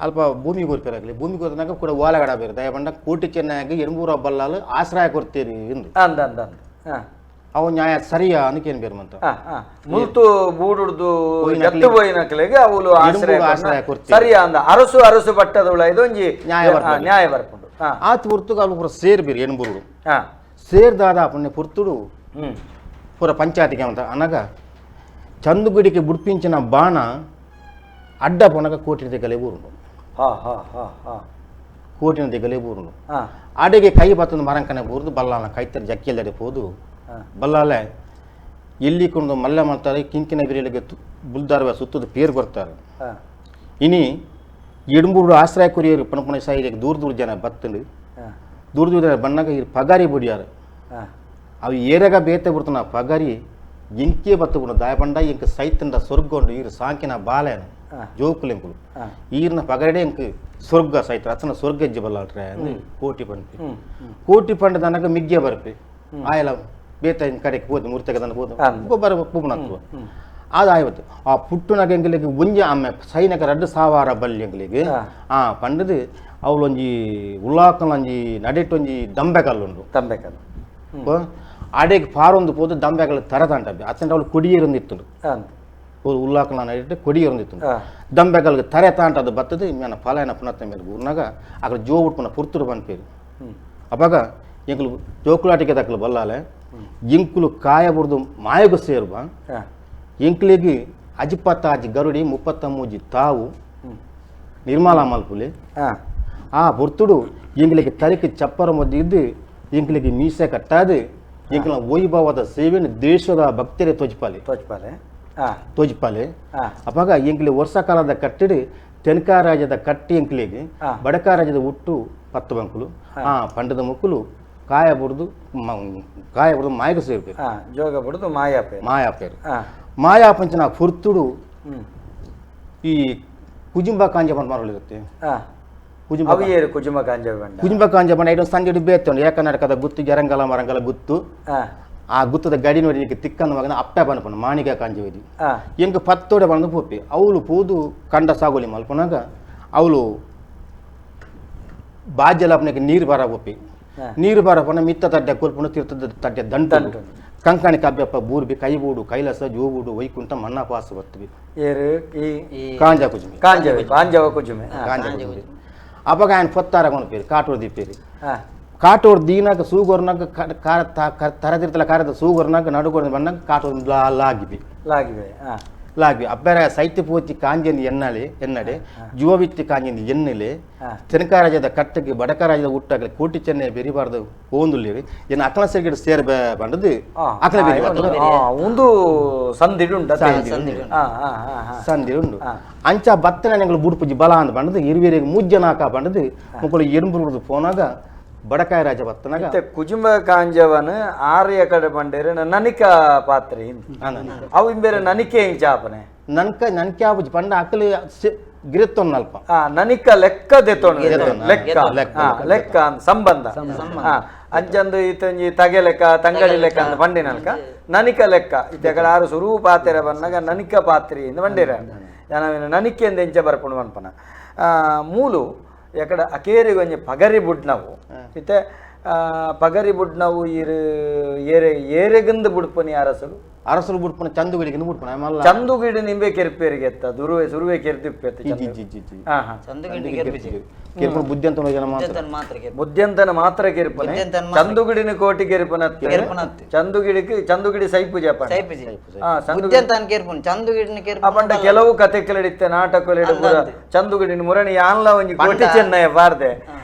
ಅಲ್ಪ ಭೂಮಿ ಕೊರ್ಪೇರಾಗಲಿ ಭೂಮಿ ಕೊರ್ತನಾಗ ಕೂಡ ಓಲಗಡ ಬೇರೆ ದಯಪಂಡ ಕೋಟಿ ಚೆನ್ನಾಗಿ ಎಣ್ಮೂರ ಬಲ್ಲಾಲು ಆಶ್ರಯ ಕೊಡ್ತೀರಿ ಎಂದು ಅಂದ ಅಂದ ಅವು ನ್ಯಾಯ ಸರಿಯಾ ಅನ್ಕೇನು ಬೇರೆ ಮಂತ ಮುಲ್ತು ಬೂಡುಡ್ದು ಎತ್ತು ಪೋಯಿನಕ್ಲೆಗ್ ಅವುಲು ಆಶ್ರಯ ಆಶ್ರಯ ಕೊರ್ತೀರಿ ಸರಿಯಾ ಅಂದ ಅರಸು ಅರಸು ಪಟ್ಟದವುಳ ಇದೊಂಜಿ ನ್ಯಾಯ ನ್ಯಾಯ ಬರ್ಪುಂಡು ಆತ ಪುರ್ತುಗ ಅವು ಪೂರ ಸೇರ್ ಬೇರೆ ಎಣ್ಬೂರುಡು ಸೇರ್ದಾದ ಪುಣ್ಯ ಪುರ್ತುಡು ಪೂರ ಪಂಚಾಯತಿಗೆ ಅಂತ అనగా ಚಂದುಗುಡಿಗೆ ಬುಡ್ಪಿಂಚಿನ ಬಾಣ ಅಡ್ಡ ಪೊನಗ ಕೋಟಿನ ದಿಗಲೆ ಊರುಂಡು ಕೋಟಿನ ದಿಗಲೆ ಊರುಂಡು ಅಡೆಗೆ ಕೈ ಬತ್ತಂದು ಮರಂಕನೆ ಊರ್ದು ಬಲ್ಲಾಲ ಕೈತರ ಜಕ್ಕಿಯಲ್ಲಡೆ ಪೋದು ಬಲ್ಲಾಲೆ ಎಲ್ಲಿ ಕೊಂಡು ಮಲ್ಲ ಮಾಡ್ತಾರೆ ಕಿಂಕಿನ ಬಿರಿಯಲಿಗೆ ಬುಲ್ದಾರ್ವ ಸುತ್ತದ ಪೇರು ಕೊರ್ತಾರೆ ಇನಿ ಎಡ್ಮೂರು ಆಶ್ರಯ ಕೊರಿಯರು ಪಣಪಣ ಸಾಯಿಗೆ ದೂರ ದೂರ ಜನ ಬತ್ತಂಡು ದೂರ ದೂರ ಜನ ಬಣ್ಣಾಗ ಇರು ಪಗಾರಿ ಬುಡಿಯಾರು ಅವು ಏರಾಗ ಬೇತೆ ಬಿಡ್ತಾನ ಪಗಾರಿ ಎಂకే ಬತ್ತು ಬಿಡು ದಾಯಪಂಡ ಎಂಕ ಸೈತಂಡ ಸ್ವರ್ಗೊಂಡು ಈರು ಸಾಂಕಿನ ಬಾಲೆನ ಜೋಕುಲೆಂಕುಲು ಈರ್ನ ಪಗರಡೆ ಎಂಕ್ ಸ್ವರ್ಗ ಸೈತ ಅತನ ಸ್ವರ್ಗ ಹೆಜ್ಜೆ ಬಲ್ಲಾಟ್ರೆ ಕೋಟಿ ಪಂಪಿ ಕೋಟಿ ಪಂಡ ದನಕ ಮಿಗ್ಗೆ ಬರ್ಪಿ ಆಯಲ ಬೇತ ಕಡೆಗೆ ಹೋದ ಮೂರ್ತಕ ದನ ಹೋದ ಗೊಬ್ಬರ ಪೂಪಣತ್ವ ಅದು ಆಯ್ತು ಆ ಪುಟ್ಟುನಗ ಎಂಗಳಿಗೆ ಒಂಜಿ ಆಮೆ ಸೈನಕ ರಡ್ಡು ಸಾವಾರ ಬಲ್ಲಿ ಎಂಗಳಿಗೆ ಆ ಪಂಡದು ಅವಳೊಂಜಿ ಉಳ್ಳಾಕಲೊಂಜಿ ನಡೆಟೊಂಜಿ ದಂಬೆಕಲ್ಲುಂಡು ದಂಬೆಕಲ್ಲು ಅಡೆಗೆ ಪಾರೊಂದು ಪೋದು ದಂಬೆಕಲ್ಲು ತರತಾಂಟ ಅತ್ತಂಡ ಅವಳು ಕೊಡಿಯೇರೊಂದಿತ್ತು ಉಲ್ಲಾಕಲ ನಡೆಟ್ಟು ಕೊಡಿಯೇರೊಂದಿತ್ತು ದಂಬೆಕಲ್ಗೆ ತರೆ ತಾಂಟ ಅದು ಬತ್ತದು ಮೇನ ಫಲಾಯನ ಪುನತ್ತ ಮೇಲೆ ಊರ್ನಾಗ ಅక్కడ ಜೋ ಉಟ್ಪುನ ಪುರ್ತುರು ಪನ್ಪೇರು ಅವಾಗ ಎಂಕುಲು ಜೋಕುಲಾಟಿಕೆ ತಕ್ಕಲು ಬಲ್ಲಾಲೆ ಎಂಕುಲು ಕಾಯ ಬುಡ್ದು ಮಾಯಗು ಸೇರುವ ಎಂಕ್ಲಿಗೆ ಅಜಿಪತ್ತಾಜಿ ಗರುಡಿ ಮುಪ್ಪತ್ತಮೂಜಿ ತಾವು ನಿರ್ಮಲಾ ಮಲ್ಪುಲೆ ಆ ಬುರ್ತುಡು ಎಂಗ್ಲಿಗೆ ತಲೆಗೆ ಚಪ್ಪರ ಮಧ್ಯೆ ಇದ್ದು ಎಂಕ್ಲಿಗೆ ಮೀಸೆ ಕಟ್ಟಾದು ಎಂಕ್ಲ ವೈಭವದ ಸೇವೆಯನ್ನು ದೇಶದ ಭಕ್ತರೇ ತೋಜಿಪಾಲೆ ತೋಜಿಪಾಲೆ ತೋಜಿಪಾಲೆ ಅವಾಗ ಎಂಕ್ಲಿ ವರ್ಷ ಕಾಲದ ಕಟ್ಟಿಡಿ ತೆನಕಾ ರಾಜ್ಯದ ಕಟ್ಟಿ ಎಂಕ್ಲಿಗೆ ಬಡಕ ರಾಜ್ಯದ ಹುಟ್ಟು ಪತ್ತು ಬಂಕುಲು ಆ ಪಂಡದ ಮುಕ್ಕುಲು ಕಾಯ ಬುಡ್ದು ಕಾಯ ಬುಡ್ದು ಮಾಯకు ಸೇರ್ಬೇಕು ಜೋಗ ಬುಡ್ದು ಮಾಯಾಪೇರು ಮಾಯಾಪೇರು ಮಾಯಾಪಂಚನ ಪುರ್ತುಡು ಈ ಕುಜುಂಬ ಕಾಂಜ ಮರಳಿರುತ್ತೆ ಕುಜುಂಬ ಕುಜುಂಬ ಕಾಂಜ ಕುಜುಂಬ ಕಾಂಜ ಬಂಡ ಐಟಮ್ ಸಂಜೆ ಬೇತೊಂಡು ಏಕನಾಟಕದ ಗುತ್ತು ಜರಂಗಲ ಮರಂಗಲ ಗುತ್ತು ಆ ಗುತ್ತದ ಗಡಿ ನೋಡಿ ನಿಕ್ಕೆ ತಿಕ್ಕನ ಮಗನ ಅಪ್ಪ ಪನ್ಪುಂಡು ಮಾಣಿಕ ಕಾಂಜವೇದಿ ಎಂಕ್ ಪತ್ತೋಡೆ ಬಂದು ಪೋಪಿ ಅವಳು ಪೋದು ಕಂಡ ಸಾಗೋಲಿ ಮಲ್ಪನಾಗ ಅವಳು ಬಾಜ್ಯಲಾಪನಕ್ಕೆ ನೀರು ಬರ ಪೋಪಿ ನೀರು ಬರ ಪೋನ ಮಿತ್ತ ತಡ್ಡೆ ಕೊಲ್ಪುಂಡು ತೀರ್ಥದ ತಡ್ಡೆ ದಂಟು ಕಂಕಣಿ ಕಬ್ಬೆಪ್ಪ ಬೂರ್ಬಿ ಕೈಬೂಡು ಕೈಲಾಸ ಜೋಬೂಡು ವೈಕುಂಠ ಮಣ್ಣಾಪಾಸ ಬರ್ತವಿ ಕಾಂಜ ಕುಜುಮೆ ಕಾಂಜ ಕಾಂಜವ ಕುಜುಮೆ ಕಾಂಜ ಕುಜುಮೆ ಅವಾಗ ఆయన పొత్తార కొనిపేరు కాటూరు దిప్పేరు ಕಾಟೂರು ದೀನಾಗ ಸೂಗೊರ್ನಾಗ ಕಾರ ತರದಿರ್ತಲ ಕಾರದ ಸೂಗೊರ್ನಾಗ ನಡುಗೊರ್ನ ಬಣ್ಣಾಗ ಕಾಟೂರು ಲಾಗಿಬಿ ಲಾಗಿವೆ ಲಾಗಿ ಅಬ್ಬರ ಸೈತ್ಯ ಪೋತಿ ಕಾಂಜನ್ ಎನ್ನಲೆ ಎನ್ನಡೆ ಜುವವಿತ್ತಿ ಕಾಂಜನ್ ಎನ್ನಲೆ ತೆನಕ ರಾಜ್ಯದ ಕಟ್ಟಕ್ಕೆ ಬಡಕ ರಾಜ್ಯದ ಹುಟ್ಟಾಗಲಿ ಕೋಟಿ ಚೆನ್ನೆ ಬೆರಿಬಾರ್ದು ಓಂದುಲ್ಲೇರಿ ಏನು ಅಕಲ ಸೆರಗಿಡ ಸೇರ್ ಬಂಡದು ಅಕಲ ಬೆರಿ ಒಂದು ಸಂದಿಡುಂಡು ಸಂದಿಡುಂಡು ಅಂಚ ಬತ್ತನ ನೆಂಗಳು ಬುಡ್ಪುಜಿ ಬಲ ಅಂದ್ ಬಂಡದು ಇರುವೇರಿಗೆ ಮುಜ್ಜನಾಕ ಬಂಡದು ಮುಕ್ಕಳು ಎರುಂಬುರುದು ಪೋನಾಗ ಬಡಕಾಯ ರಾಜ ಬತ್ತನಾಗ ಕುಜುಂಬ ಕಾಂಜವನ ಆರ್ಯ ಕಡೆ ಬಂಡೇರೆ ನನಿಕ ಪಾತ್ರೆ ಅವು ಇಂಬೇರೆ ನನಿಕೆ ಇಂಚಾಪನೆ ನನ್ಕ ನನ್ಕೆ ಆಪುಜಿ ಪಂಡ ಅಕಲಿ ಗಿರಿತ್ತೊನ್ನಲ್ಪ ನನಿಕ ಲೆಕ್ಕ ದೆತ್ತೊಣ ಲೆಕ್ಕ ಲೆಕ್ಕ ಸಂಬಂಧ ಅಂಚಂದು ಇತ್ತೊಂಜಿ ತಗೆ ಲೆಕ್ಕ ತಂಗಡಿ ಲೆಕ್ಕ ಅಂತ ಪಂಡಿನಲ್ಕ ನನಿಕ ಲೆಕ್ಕ ಇತ್ತೆಕಡೆ ಆರು ಸುರು ಪಾತೆರ ಬನ್ನಗ ನನಿಕ ಪಾತ್ರಿ ಇಂದ ಬಂಡಿರ ನನಿಕೆ ಅಂದ ಎಂಚ ಬರ್ಪುಂಡು ಪನ್ಪನ ಮೂಲು ಎಕಡ ಅಕೇರಿಗೆ ಒಂಜಿ ಪಗರಿ ಬುಡ್ನವು ಇತ್ತೆ ಪಗರಿ ಬುಡ್ನವು ಇರು ಏರೆ ಏರೆಗಂದು ಬುಡ್ಪನಿ ಅರಸಲು ಅರಸಲು ಬುಡ್ಪನ ಚಂದುಗಿಡಿಗೆ ಬುಡ್ಪನ ಮಲ್ಲ ಚಂದುಗಿಡಿ ನಿಂಬೆ ಕೆರ್ಪೇರಿಗೆ ಎತ್ತ ದುರುವೆ ಸುರುವೆ ಕೆರ್ದಿಪ್ಪೆತ್ತ G G G G ಹಾ ಹಾ ಚಂದುಗಿಡಿ ಕೆರ್ಪಿಜಿ. ಕೆರ್ಪುನ ಬುದ್ಧಿ ಅಂತ ಜನ ಮಾತ್ರ ಬುದ್ಧಿವಂತನ ಮಾತ್ರ ಕೆರ್ಪು. ಬುದ್ಧಿಯಂತನ ಮಾತ್ರ ಕೆರ್ಪನೆ ಬುದ್ಧಿವಂತನ ಮಾತ್ರ. ಚಂದುಗಿಡಿನ ಕೋಟಿ ಕೆರ್ಪನ ಕೆರ್ಪನತ್ತೆ. ಚಂದುಗಿಡಿಗೆ ಚಂದುಗಿಡಿ ಸೈಪು ಜಪ ಸೈಪಿಜಿ. ಹಾ ಚಂದುಗಿಡಿ ಬುದ್ಧಿವಂತನ ಕೆರ್ಪುನ ಚಂದುಗಿಡಿನ ಕೆರ್ಪುನ ಆ ಪಂಡ ಕೆಲವು ಕತೆಕಲಿಡಿತ್ತೆ ನಾಟಕಲಿಡ ಪೂರ ಚಂದುಗಿಡಿನ ಮುರಣಿ ಯಾನ್ಲ ಒಂಜಿ ಕೋಟಿ ಚೆನ್ನಯ ಬಾರ್ದೆ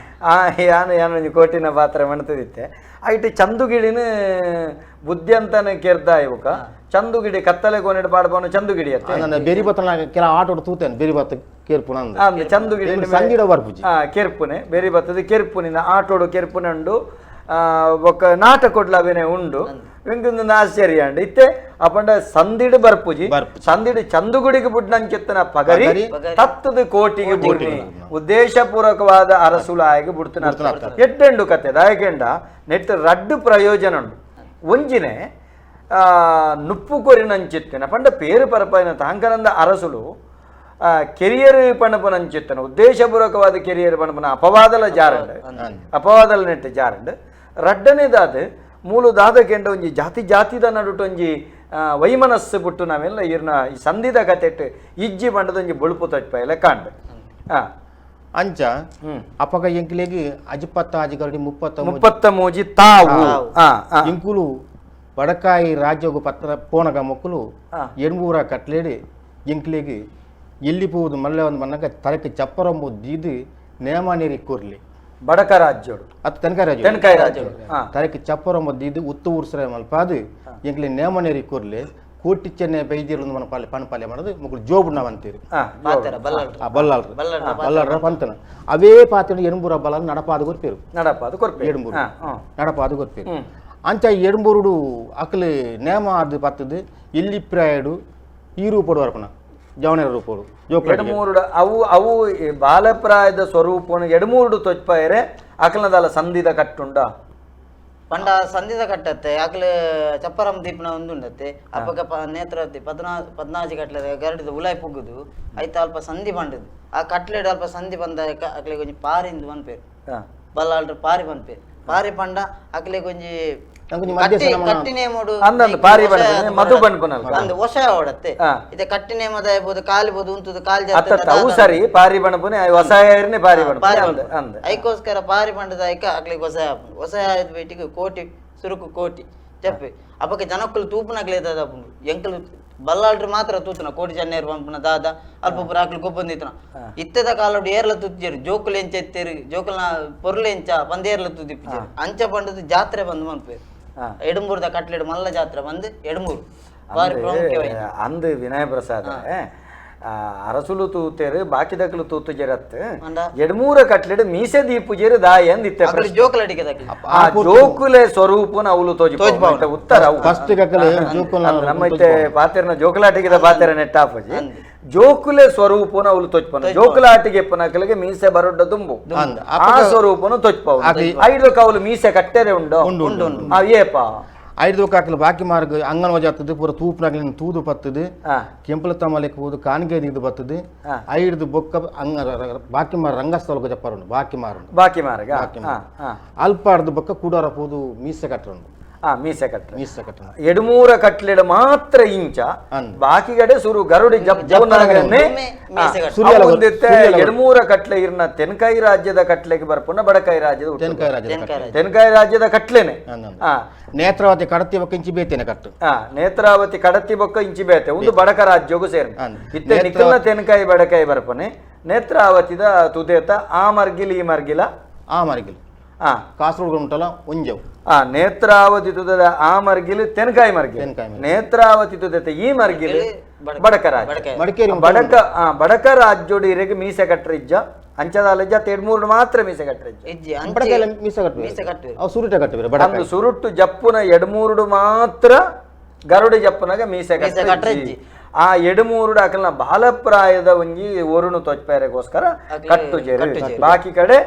ಆ ಯಾನು ಯಾನ್ ಒಂಜಿ ಕೋಟಿನ ಪಾತ್ರ ಮಣ್ತದಿತ್ತೆ ಐಟ್ ಚಂದುಗಿಡಿನ ಬುದ್ಧಿಯಂತನ ಕೆರ್ದ ಇವುಕ ಚಂದುಗಿಡಿ ಕತ್ತಲೆ ಕೋನೆಡ್ ಪಾಡ್ಪವನು ಚಂದುಗಿಡಿ ಅತ್ತೆ ನನ್ನ ಬೇರಿ ಬತ್ತನ ಕೆಲ ಆಟೋಡು ತೂತೇನೆ ಬೇರಿ ಬತ್ತ ಕೇರ್ಪುನ ಅಂದ ಅಂದ್ ಚಂದುಗಿಡಿ ಸಂಗಿಡ ಬರ್ಪುಜಿ ಆ ಕೆರ್ಪುನೆ ಬೇರಿ ಬತ್ತದ ಕೆರ್ಪುನಿಂದ ಆಟೋಡು ಕೆರ್ಪುನೆ ಉಂಡು ಬೊಕ್ಕ ನಾಟಕೊಡ್ಲ ಅವೇನೆ ಉಂಡು ಇಂಕೊಂದು ಆಶ್ಚರ್ಯ ಉಂಡು ಇತ್ತೆ ಅಪಂಡ ಸಂದಿಡು ಬರ್ಪುಜಿ ಬರ್ಪುಜಿ. ಸಂದಿಡು ಚಂದುಗುಡಿಗೆ ಬುಡ್ನಂಕೆತ್ತನ ಪಗರಿ ಪಗರಿ. ತತ್ತದ ಕೋಟಿಗೆ ಬುಡ್ನಿ ಉದ್ದೇಶಪೂರ್ವಕವಾದ ಅರಸುಲಾಯಿಗೆ ಬುಡ್ತನ ಎಡ್ಡೆಂಡು ಕತೆ ದಾಯಕೆಂಡ ನೆಟ್ ರಡ್ಡು ಪ್ರಯೋಜನ ಉಂಡು ಒಂಜಿನೆ ನುಪ್ಪು ಕೊರಿನಂಚಿತ್ತಿನ ಪಂಡ ಪೇರು ಪರಪಾಯಿನ ತಾಂಕನಂದ ಅರಸುಲು ಕೆರಿಯರ್ ಪಣಪನಂಚಿತ್ತನ ಉದ್ದೇಶಪೂರ್ವಕವಾದ ಕೆರಿಯರ್ ಪಣಪನ ಅಪವಾದಲ ಜಾರಂಡ್ ಅಪವಾದಲ ನೆಟ್ಟು ಜಾರಂಡ್ ರಡ್ಡನೇದಾದ ಮೂಲು ದಾದಕೆಂಡ ಒಂಜಿ ಜಾತಿ ಜಾತಿದ ನಡುಟು ಒಂಜಿ ವೈಮನಸ್ಸು ಪುಟ್ಟು ನಾವೆಲ್ಲ ಇರ್ನ ಈ ಸಂಧಿದ ಕತೆಟ್ ಇಜ್ಜಿ ಬಂಡದ ಒಂಜಿ ಬೊಳುಪು ತಟ್ಪಾಯಲೆ ಕಾಂಡ್ ಅಂಚ ಅಪಗ ಎಂಕ್ಲೆಗ್ ಅಜಿಪತ್ತ ಅಜಿಗರಡಿ ಮುಪ್ಪತ್ತ ಮುಪ್ಪತ್ತ ಮೂಜಿ ತಾವು ಇಂಕುಲು ಬಡಕಾಯಿ ರಾಜ್ಯಗು ಪತ್ರ ಪೋನಗ ಮೊಕ್ಕಲು ಎಣ್ಮೂರ ಕಟ್ಲೇಡಿ ಎಂಕ್ಲೆಗ್ ಎಲ್ಲಿ ಪೋದು ಮಲ್ಲೆ ಒಂದು ಮನ್ನಗ ತರಕ್ಕೆ ಚಪ್ಪರಂಬು ದೀದು ನೇಮಾನೇರಿ ಕೂರ್ಲಿ ಬಡಕ ರಾಜ್ಯೋಡು ಅತ್ ತೆನ್ಕಾಯಿ ರಾಜ್ಯ ತೆನ್ಕಾಯಿ ರಾಜ್ಯೋಡು ತರಕ್ಕೆ ಚಪ್ಪರಂಬ ದೀದು ಉತ್ತು ಊರ್ಸ್ರೆ ಮಲ್ಪಾದು ಎಂಕ್ಲೆ ನೇಮನೇರಿ ಕೂರ್ಲಿ ಕೋಟಿ ಚೆನ್ನೆ ಬೈದಿರು ಮನ ಪಾಲೆ ಪಣ ಪಾಲೆ ಮಾಡೋದು ಮೊಕ್ಕಲು ಜೋಬುಣ್ಣ ಅಂತೀರಿ ಪಾತೆರ ಬಲ್ಲಲ್ರು ಆ ಬಲ್ಲಾಳ್ರು ಬಲ್ಲಾಳ್ರ ಪಂತನ ಅವೇ ಪಾತ್ರ ಎಣಂಬೂರ ಬಲ್ಲಾಳ ನಡಪಾದ ಕೊರ್ಪೇರು ನಡಪಾದ ಕೊರ್ಪೇರು ಎಡುಂಬೂರು ನಡಪಾದ ಕೊರ್ಪೇರು ಅಂಚ ಎಡುಂಬೂರುಡು ಅಕ್ಲು ನೇಮ ಅದು ಪತ್ತದು ಎಲ್ಲಿ ಪ್ರಾಯಡು ಈ ರೂಪಡು ವರ್ಪಣ ಜವಣರ ರೂಪಡು ಎಡಮೂರುಡು ಅವು ಅವು ಬಾಲಪ್ರಾಯದ ಸ್ವರೂಪನು ಎಡಮೂರುಡು ತೊಚ್ಪಾಯರೆ ಅಕಲನದಾಲ ಸಂಧಿದ ಕಟ್ಟುಂಡ ಪಂಡ ಸಂಧಿದ ಕಟ್ಟತ್ತೆ ಅಕ್ಲು ಚಪ್ಪರಂ ದೀಪನ ಒಂದು ಉಂಡತ್ತೆ ಅಪಗ ನೇತ್ರಾವತಿ ಪದ್ನಾಜಿ ಕಟ್ಲೆ ಗರಡಿದ ಉಲಾಯ್ ಪುಗ್ಗುದು ಐತ ಅಲ್ಪ ಸಂಧಿ ಬಂಡದು ಆ ಕಟ್ಲೆಡ್ ಅಲ್ಪ ಸಂಧಿ ಬಂದ ಅಕ್ಲೆ ಒಂಜಿ ಪಾರಿಂದು ಪನ್ಪೇರು ಬಲ್ಲಾಳ್ರು ಪಾರಿ ಪನ್ಪೇರು ಪಾರಿ ಪಂಡ ಅಕ್ಲೆ ಒಂಜಿ ಕಟ್ಟಿ ನೇಮೋಡು ಅಂದಂದು ಪಾರಿ ಬಂಡ ಮಧು ಬಂಡ್ಪನಲ್ಲ ಅಂದ್ ವಶ ಓಡತ್ತೆ ಇದೆ ಕಟ್ಟಿ ನೇಮದ ಇರ್ಬೋದು ಕಾಲಿಬೋದು ಉಂತುದು ಕಾಲ್ ಅತ್ತ ಅವು ಸರಿ ಪಾರಿ ಬಂಡ್ಪುನೆ ವಸಾಯರ್ನೆ ಪಾರಿ ಬಂಡ್ಪುನೆ ಅಂದ ಐಕೋಸ್ಕರ ಪಾರಿ ಬಂಡದ ಐಕ ಅಕ್ಲಿಗೆ ಹೊಸ ಹೊಸ ಆಯ್ತು ಬೇಟಿಗೆ ಕೋಟಿ ಸುರುಕು ಕೋಟಿ ಚಪ್ಪೆ ಅಪಕ್ಕೆ ಜನಕ್ಕಲು ತೂಪುನಕ್ಲೆ ದಾದ ಎಂಕಲು ಬಲ್ಲಾಳ್ರು ಮಾತ್ರ ತೂತನ ಕೋಟಿ ಜನ್ನೇರು ಪಂಪುನ ದಾದ ಅಲ್ಪ ಪೂರ ಅಕ್ಲು ಗೊಬ್ಬಂದಿತ್ತನ ಇತ್ತದ ಕಾಲೋಡು ಏರ್ಲ ತೂತಿಜರು ಜೋಕುಲು ಎಂಚ ಎತ್ತೇರು ಜೋಕುಲ್ನ ಪೊರ್ಲು ಎಂಚ ಪಂದೇರ್ಲ ತೂತಿಪ್ಪಿಜರು ಅಂಚ ಬಂಡದು ಜಾತ್ರೆ ಬಂದು ಮನ್ಪೇರು ಎಡುಂಬೂರ್ದ ಕಟ್ಲೆಡು ಮಲ್ಲ ಜಾತ್ರೆ ಬಂದು ಎಡುಂಬೂರು ಬಾರಿ ಪ್ರಾಮುಖ್ಯವಾಯಿನ ಅಂದು ವಿನಯ ಪ್ರಸಾದ್ ಅರಸುಲು ತೂತೇರು ಬಾಕಿದಕ್ಲು ತೂತು ಜರತ್ ಎಡ್ಮೂರ ಕಟ್ಲೆಡು ಮೀಸೆ ದೀಪುಜೇರು ದಾಯ ಅಂದಿತ್ತೆ ಆ ಜೋಕುಲೆ ಸ್ವರೂಪನ ಅವಲು ತೋಜಿ ಉತ್ತರ ನಮ್ಮ ಇತ್ತೆ ಪಾತೆರ್ನ ಜೋಕುಲಾಟಿಗೆ ಪಾತೆರ ನೆಟ್ಟಾಪಜಿ ಜೋಕುಲೆ ಸ್ವರೂಪನ ಅವಲು ತೋಜ್ಪನ ಜೋಕುಲಾಟಿಗೆ ಎಪ್ಪನಕಲಿಗೆ ಮೀಸೆ ಬರೊಡ್ಡ ದುಂಬು ಆ ಸ್ವರೂಪನು ತೋಜ್ಪವು ಐದು ಕವಲು ಮೀಸೆ ಕಟ್ಟೆರೆ ಉಂಡು ಏಪ ಐದು ಕಾಕಲು ಬಾಕಿ ಮಾರ್ಗ ಅಂಗನವಾಡಿ ಆಗ್ತದೆ ಪೂರ ತೂಪನಾಗ್ಲಿ ತೂದು ಪತ್ತದು ಕೆಂಪಲ ತಮಲೆಕ್ ಹೋದು ಕಾಣಿಗೆ ನೀದು ಬತ್ತದು ಐದು ಬೊಕ್ಕ ಅಂಗ ಬಾಕಿ ಮಾರ ರಂಗಸ್ಥಳಕ್ಕೆ ಜಪ್ಪಾರುಂಡು ಬಾಕಿ ಮಾರುಂಡು ಬಾಕಿ ಮಾರ್ಗ ಅಲ್ಪಾರ್ದು ಬೊಕ್ಕ ಕೂಡಾರ ಪೋದು ಮೀಸೆ ಕಟ್ಟರುಂಡು ಮೀಸೆ ಕಟ್ಟ ಮೀಸೆ ಕಟ್ಟಣ ಎಡ್ಮೂರ ಕಟ್ಲೆಡ್ ಮಾತ್ರ ಇಂಚ ಬಾಕಿಗಡೆ ಸುರು ಗರುಡಿ ಜಪ್ಪುನಗನೆ ಎಡ್ಮೂರ ಕಟ್ಲೆ ಇರ್ನ ತೆನ್ಕಾಯಿ ರಾಜ್ಯದ ಕಟ್ಲೆಗೆ ಬರ್ಪುನ ಬಡಕಾಯಿ ರಾಜ್ಯದ ತೆನ್ಕಾಯಿ ರಾಜ್ಯದ ತೆನ್ಕಾಯಿ ರಾಜ್ಯದ ಕಟ್ಲೆನೆ ನೇತ್ರಾವತಿ ಕಡತಿ ಬೊಕ್ಕ ಇಂಚಿ ಬೇತೇನೆ ಕಟ್ಟು ನೇತ್ರಾವತಿ ಕಡತಿ ಬೊಕ್ಕ ಇಂಚಿ ಬೇತೆ ಒಂದು ಬಡಕ ರಾಜ್ಯಗೂ ಸೇರಿ ಇತ್ತೆ ನಿಖಲ್ನ ತೆನ್ಕಾಯಿ ಬಡಕಾಯಿ ಬರ್ಪನೆ ನೇತ್ರಾವತಿದ ತುದೇತ ಆ ಮರ್ಗಿಲ್ ಈ ಮರ್ಗಿಲ ಆ ಮರ್ಗಿಲ್ ಕಾಸರಗೋಡು ಉಂಟಲ್ಲ ಒಂಜವು ನೇತ್ರಾವತಿ ತುದದ ಆ ಮರ್ಗಿಲ್ ತೆನ್ಕಾಯಿ ಮರ್ಗಿಲ್ ನೇತ್ರಾವತಿ ತುದತೆ ಈ ಮರ್ಗಿಲ್ ಬಡಕ ರಾಜ್ಯ ಮಡಿಕೇರಿ ಬಡಕ ಬಡಕ ರಾಜ್ಯೋಡು ಇರೆಗೆ ಮೀಸೆ ಕಟ್ಟರಿಜ್ಜ ಅಂಚದಾಲಜ್ಜ ತೆಡ್ಮೂರು ಮಾತ್ರ ಮೀಸೆ ಕಟ್ಟರಿಜ್ಜ ಮೀಸೆ ಕಟ್ಟುವೆ ಸುರುಟ ಕಟ್ಟುವೆ ಸುರುಟ್ಟು ಜಪ್ಪುನ ಎಡ್ಮೂರುಡು ಮಾತ್ರ ಗರುಡ ಜಪ್ಪುನಾಗ ಮೀಸೆ ಕಟ್ಟರಿಜ್ಜಿ ಆ ಎಡುಮೂರುಡು ಅಕಲ್ನ ಬಾಲಪ್ರಾಯದ ಒಂಜಿ ಒರುಣು ತೊಚ್ಪೇರೆಗೋಸ್ಕರ ಕಟ್ಟು ಜೇರು ಬಾಕಿ ಕಡೆ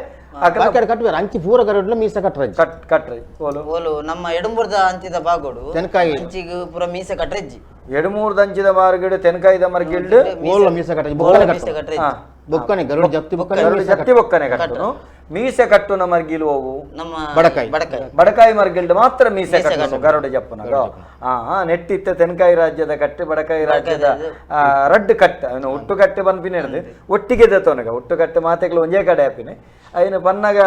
ಬಾಕಿ ಕಟ್ಟುವೇರು ಅಂಚಿ ಪೂರ ಗರಡ್ಲ ಮೀಸೆ ಕಟ್ಟರಜ್ಜಿ. ಕಟ್ ಕಟ್ರಿ ಓಲು? ಓಲು ನಮ್ಮ ಎಡಂಬೂರ್ದ ಅಂಚಿದ ಭಾಗೋಡು. ತೆನ್ಕಾಯಿ. ಅಂಚಿಗ್ ಪೂರ ಮೀಸೆ ಕಟ್ರೆಜ್ಜಿ. ಎಡಮೂರ್ದಂಚಿದ ಮಾರ್ಗಡ್, ತೆನ್ಕಾಯಿದ ಮರ್ಗಿಲ್ಡ್. ಓಲ ಮೀಸೆ ಕಟ್ಟಜ್ಜಿ, ಓಲ ಬೊಕ್ಕನೆ ಮೀಸೆ ಕಟ್ಟು. ಕಟ್ರೆಜ್ಜಿ. ಬೊಕ್ಕನೆ ಗರುಡ ಜತ್ತಿ ಬೊಕ್ಕನೆ ಗರುಡ ಮೀಸೆ. ಜತ್ತಿ ಬೊಕ್ಕನೆ ಕಟ್ಟುನು. ಮೀಸೆ ಕಟ್ಟುನ ಮರ್ಗಿಲ್ ಓವು? ನಮ್ಮ ಬಡಕಾಯಿ. ಬಡಕಾಯಿ. ಬಡಕಾಯಿ ಮರ್ಗಿಲ್ಡ್ ಮಾತ್ರ ಮೀಸೆ ಮೀಸೆ ಕಟ್ಟುನು ಗರುಡ ಜಪ್ಪುನಗ. ಆ ಆ, ನೆಟ್ಟಿತ್ತ ತೆನ್ಕಾಯಿ ರಾಜ್ಯದ ಕಟ್ಟೆ, ಬಡಕಾಯಿ ರಾಜ್ಯದ ರಡ್ಡ್ ಕಟ್ಟೆ, ಅವನು ಒಟ್ಟು ಕಟ್ಟೆ ಪನ್ಪಿನ ಹಿಡ್ದು ಒಟ್ಟಿಗೆ ದತ್ತವನಗ ಒಟ್ಟು ಕಟ್ಟೆ ಮಾತೆಗಳು ಒಂಜೇ ಕಡೆ ಆಪಿನಿ. ಅಯಿನ ಪನ್ನಗ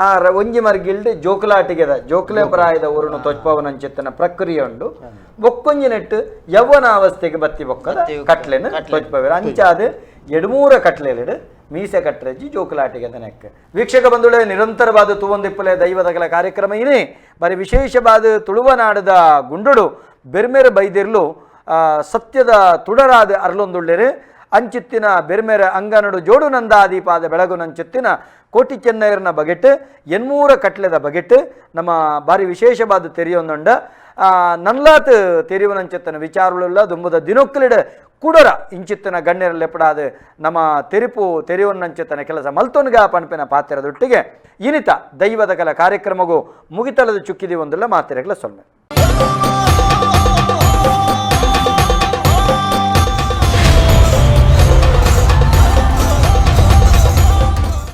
ಆ ಒಂಜಿ ಮರ್ಗಿಲ್ಡ್ ಜೋಕುಲಾಟಿಗೆದ ಜೋಕುಲೆ ಪ್ರಾಯದ ಊರುನು ತೊಚ್ಪವನಂಚಿತ್ತನ ಪ್ರಕ್ರಿಯೆ ಉಂಡು. ಬೊಕ್ಕೊಂಜಿ ನೆಟ್ಟು ಯೌವನಾವಸ್ಥೆಗೆ ಬತ್ತಿ ಬೊಕ್ಕದ ಕಟ್ಲೆನ್ ತೊಚ್ಪವೇರು. ಅಂಚಾದ ಎಡ್ಮೂರ ಕಟ್ಲೆಲೆಡ್ ಮೀಸೆ ಕಟ್ಟರೆಜ್ಜಿ, ಜೋಕುಲಾಟಿಗೆ ನೆಕ್. ವೀಕ್ಷಕ ಬಂಧುಗಳೇ, ನಿರಂತರವಾದ ತೂವಂದಿಪ್ಪಲೆ ದೈವದಗಲ ಕಾರ್ಯಕ್ರಮ ಇನೇ ಬರಿ ವಿಶೇಷವಾದ ತುಳುವನಾಡದ ಗುಂಡುಡು ಬೆರ್ಮೆರ ಬೈದಿರ್ಲು ಸತ್ಯದ ತುಡರಾದ ಅರ್ಲೊಂದುಳ್ಳೆರು. ಅಂಚಿತ್ತಿನ ಬೆರ್ಮೆರ ಅಂಗನಡು ಜೋಡು ನಂದಾದೀಪಾದ ಬೆಳಗುನಂಚಿತ್ತಿನ ಕೋಟಿ ಚೆನ್ನೈರ್ನ ಬಗೆಟ್, ಎನ್ಮೂರ ಕಟ್ಲೆದ ಬಗೆಟ್ ನಮ್ಮ ಬಾರಿ ವಿಶೇಷವಾದ ತೆರಿಯೊಂದುಂಡ. ನನ್ಲಾತ್ ತೆರಿಯುವನಂಚಿತ್ತನ ವಿಚಾರಗಳುಲ್ಲ. ದುಂಬುದ ದಿನೊಕ್ಕಲಿಡ ಕೂಡರ ಇಂಚಿತ್ತನ ಗಣ್ಯರ ಲೆಪಡಾದ ನಮ್ಮ ತೆರಿಪು ತೆರೆಯುವನಂಚಿತ್ತನ ಕೆಲಸ ಮಲ್ತೊನ್ಗ ಪಣಪಿನ ಪಾತ್ರದೊಟ್ಟಿಗೆ ಇನಿತ ದೈವದ ಕಲ ಕಾರ್ಯಕ್ರಮಗೂ ಮುಗಿತಲದ ಚುಕ್ಕಿದಿ ಒಂದುಲ್ಲ ಮಾತಿರಗಳ ಸೊನ್ನೆ.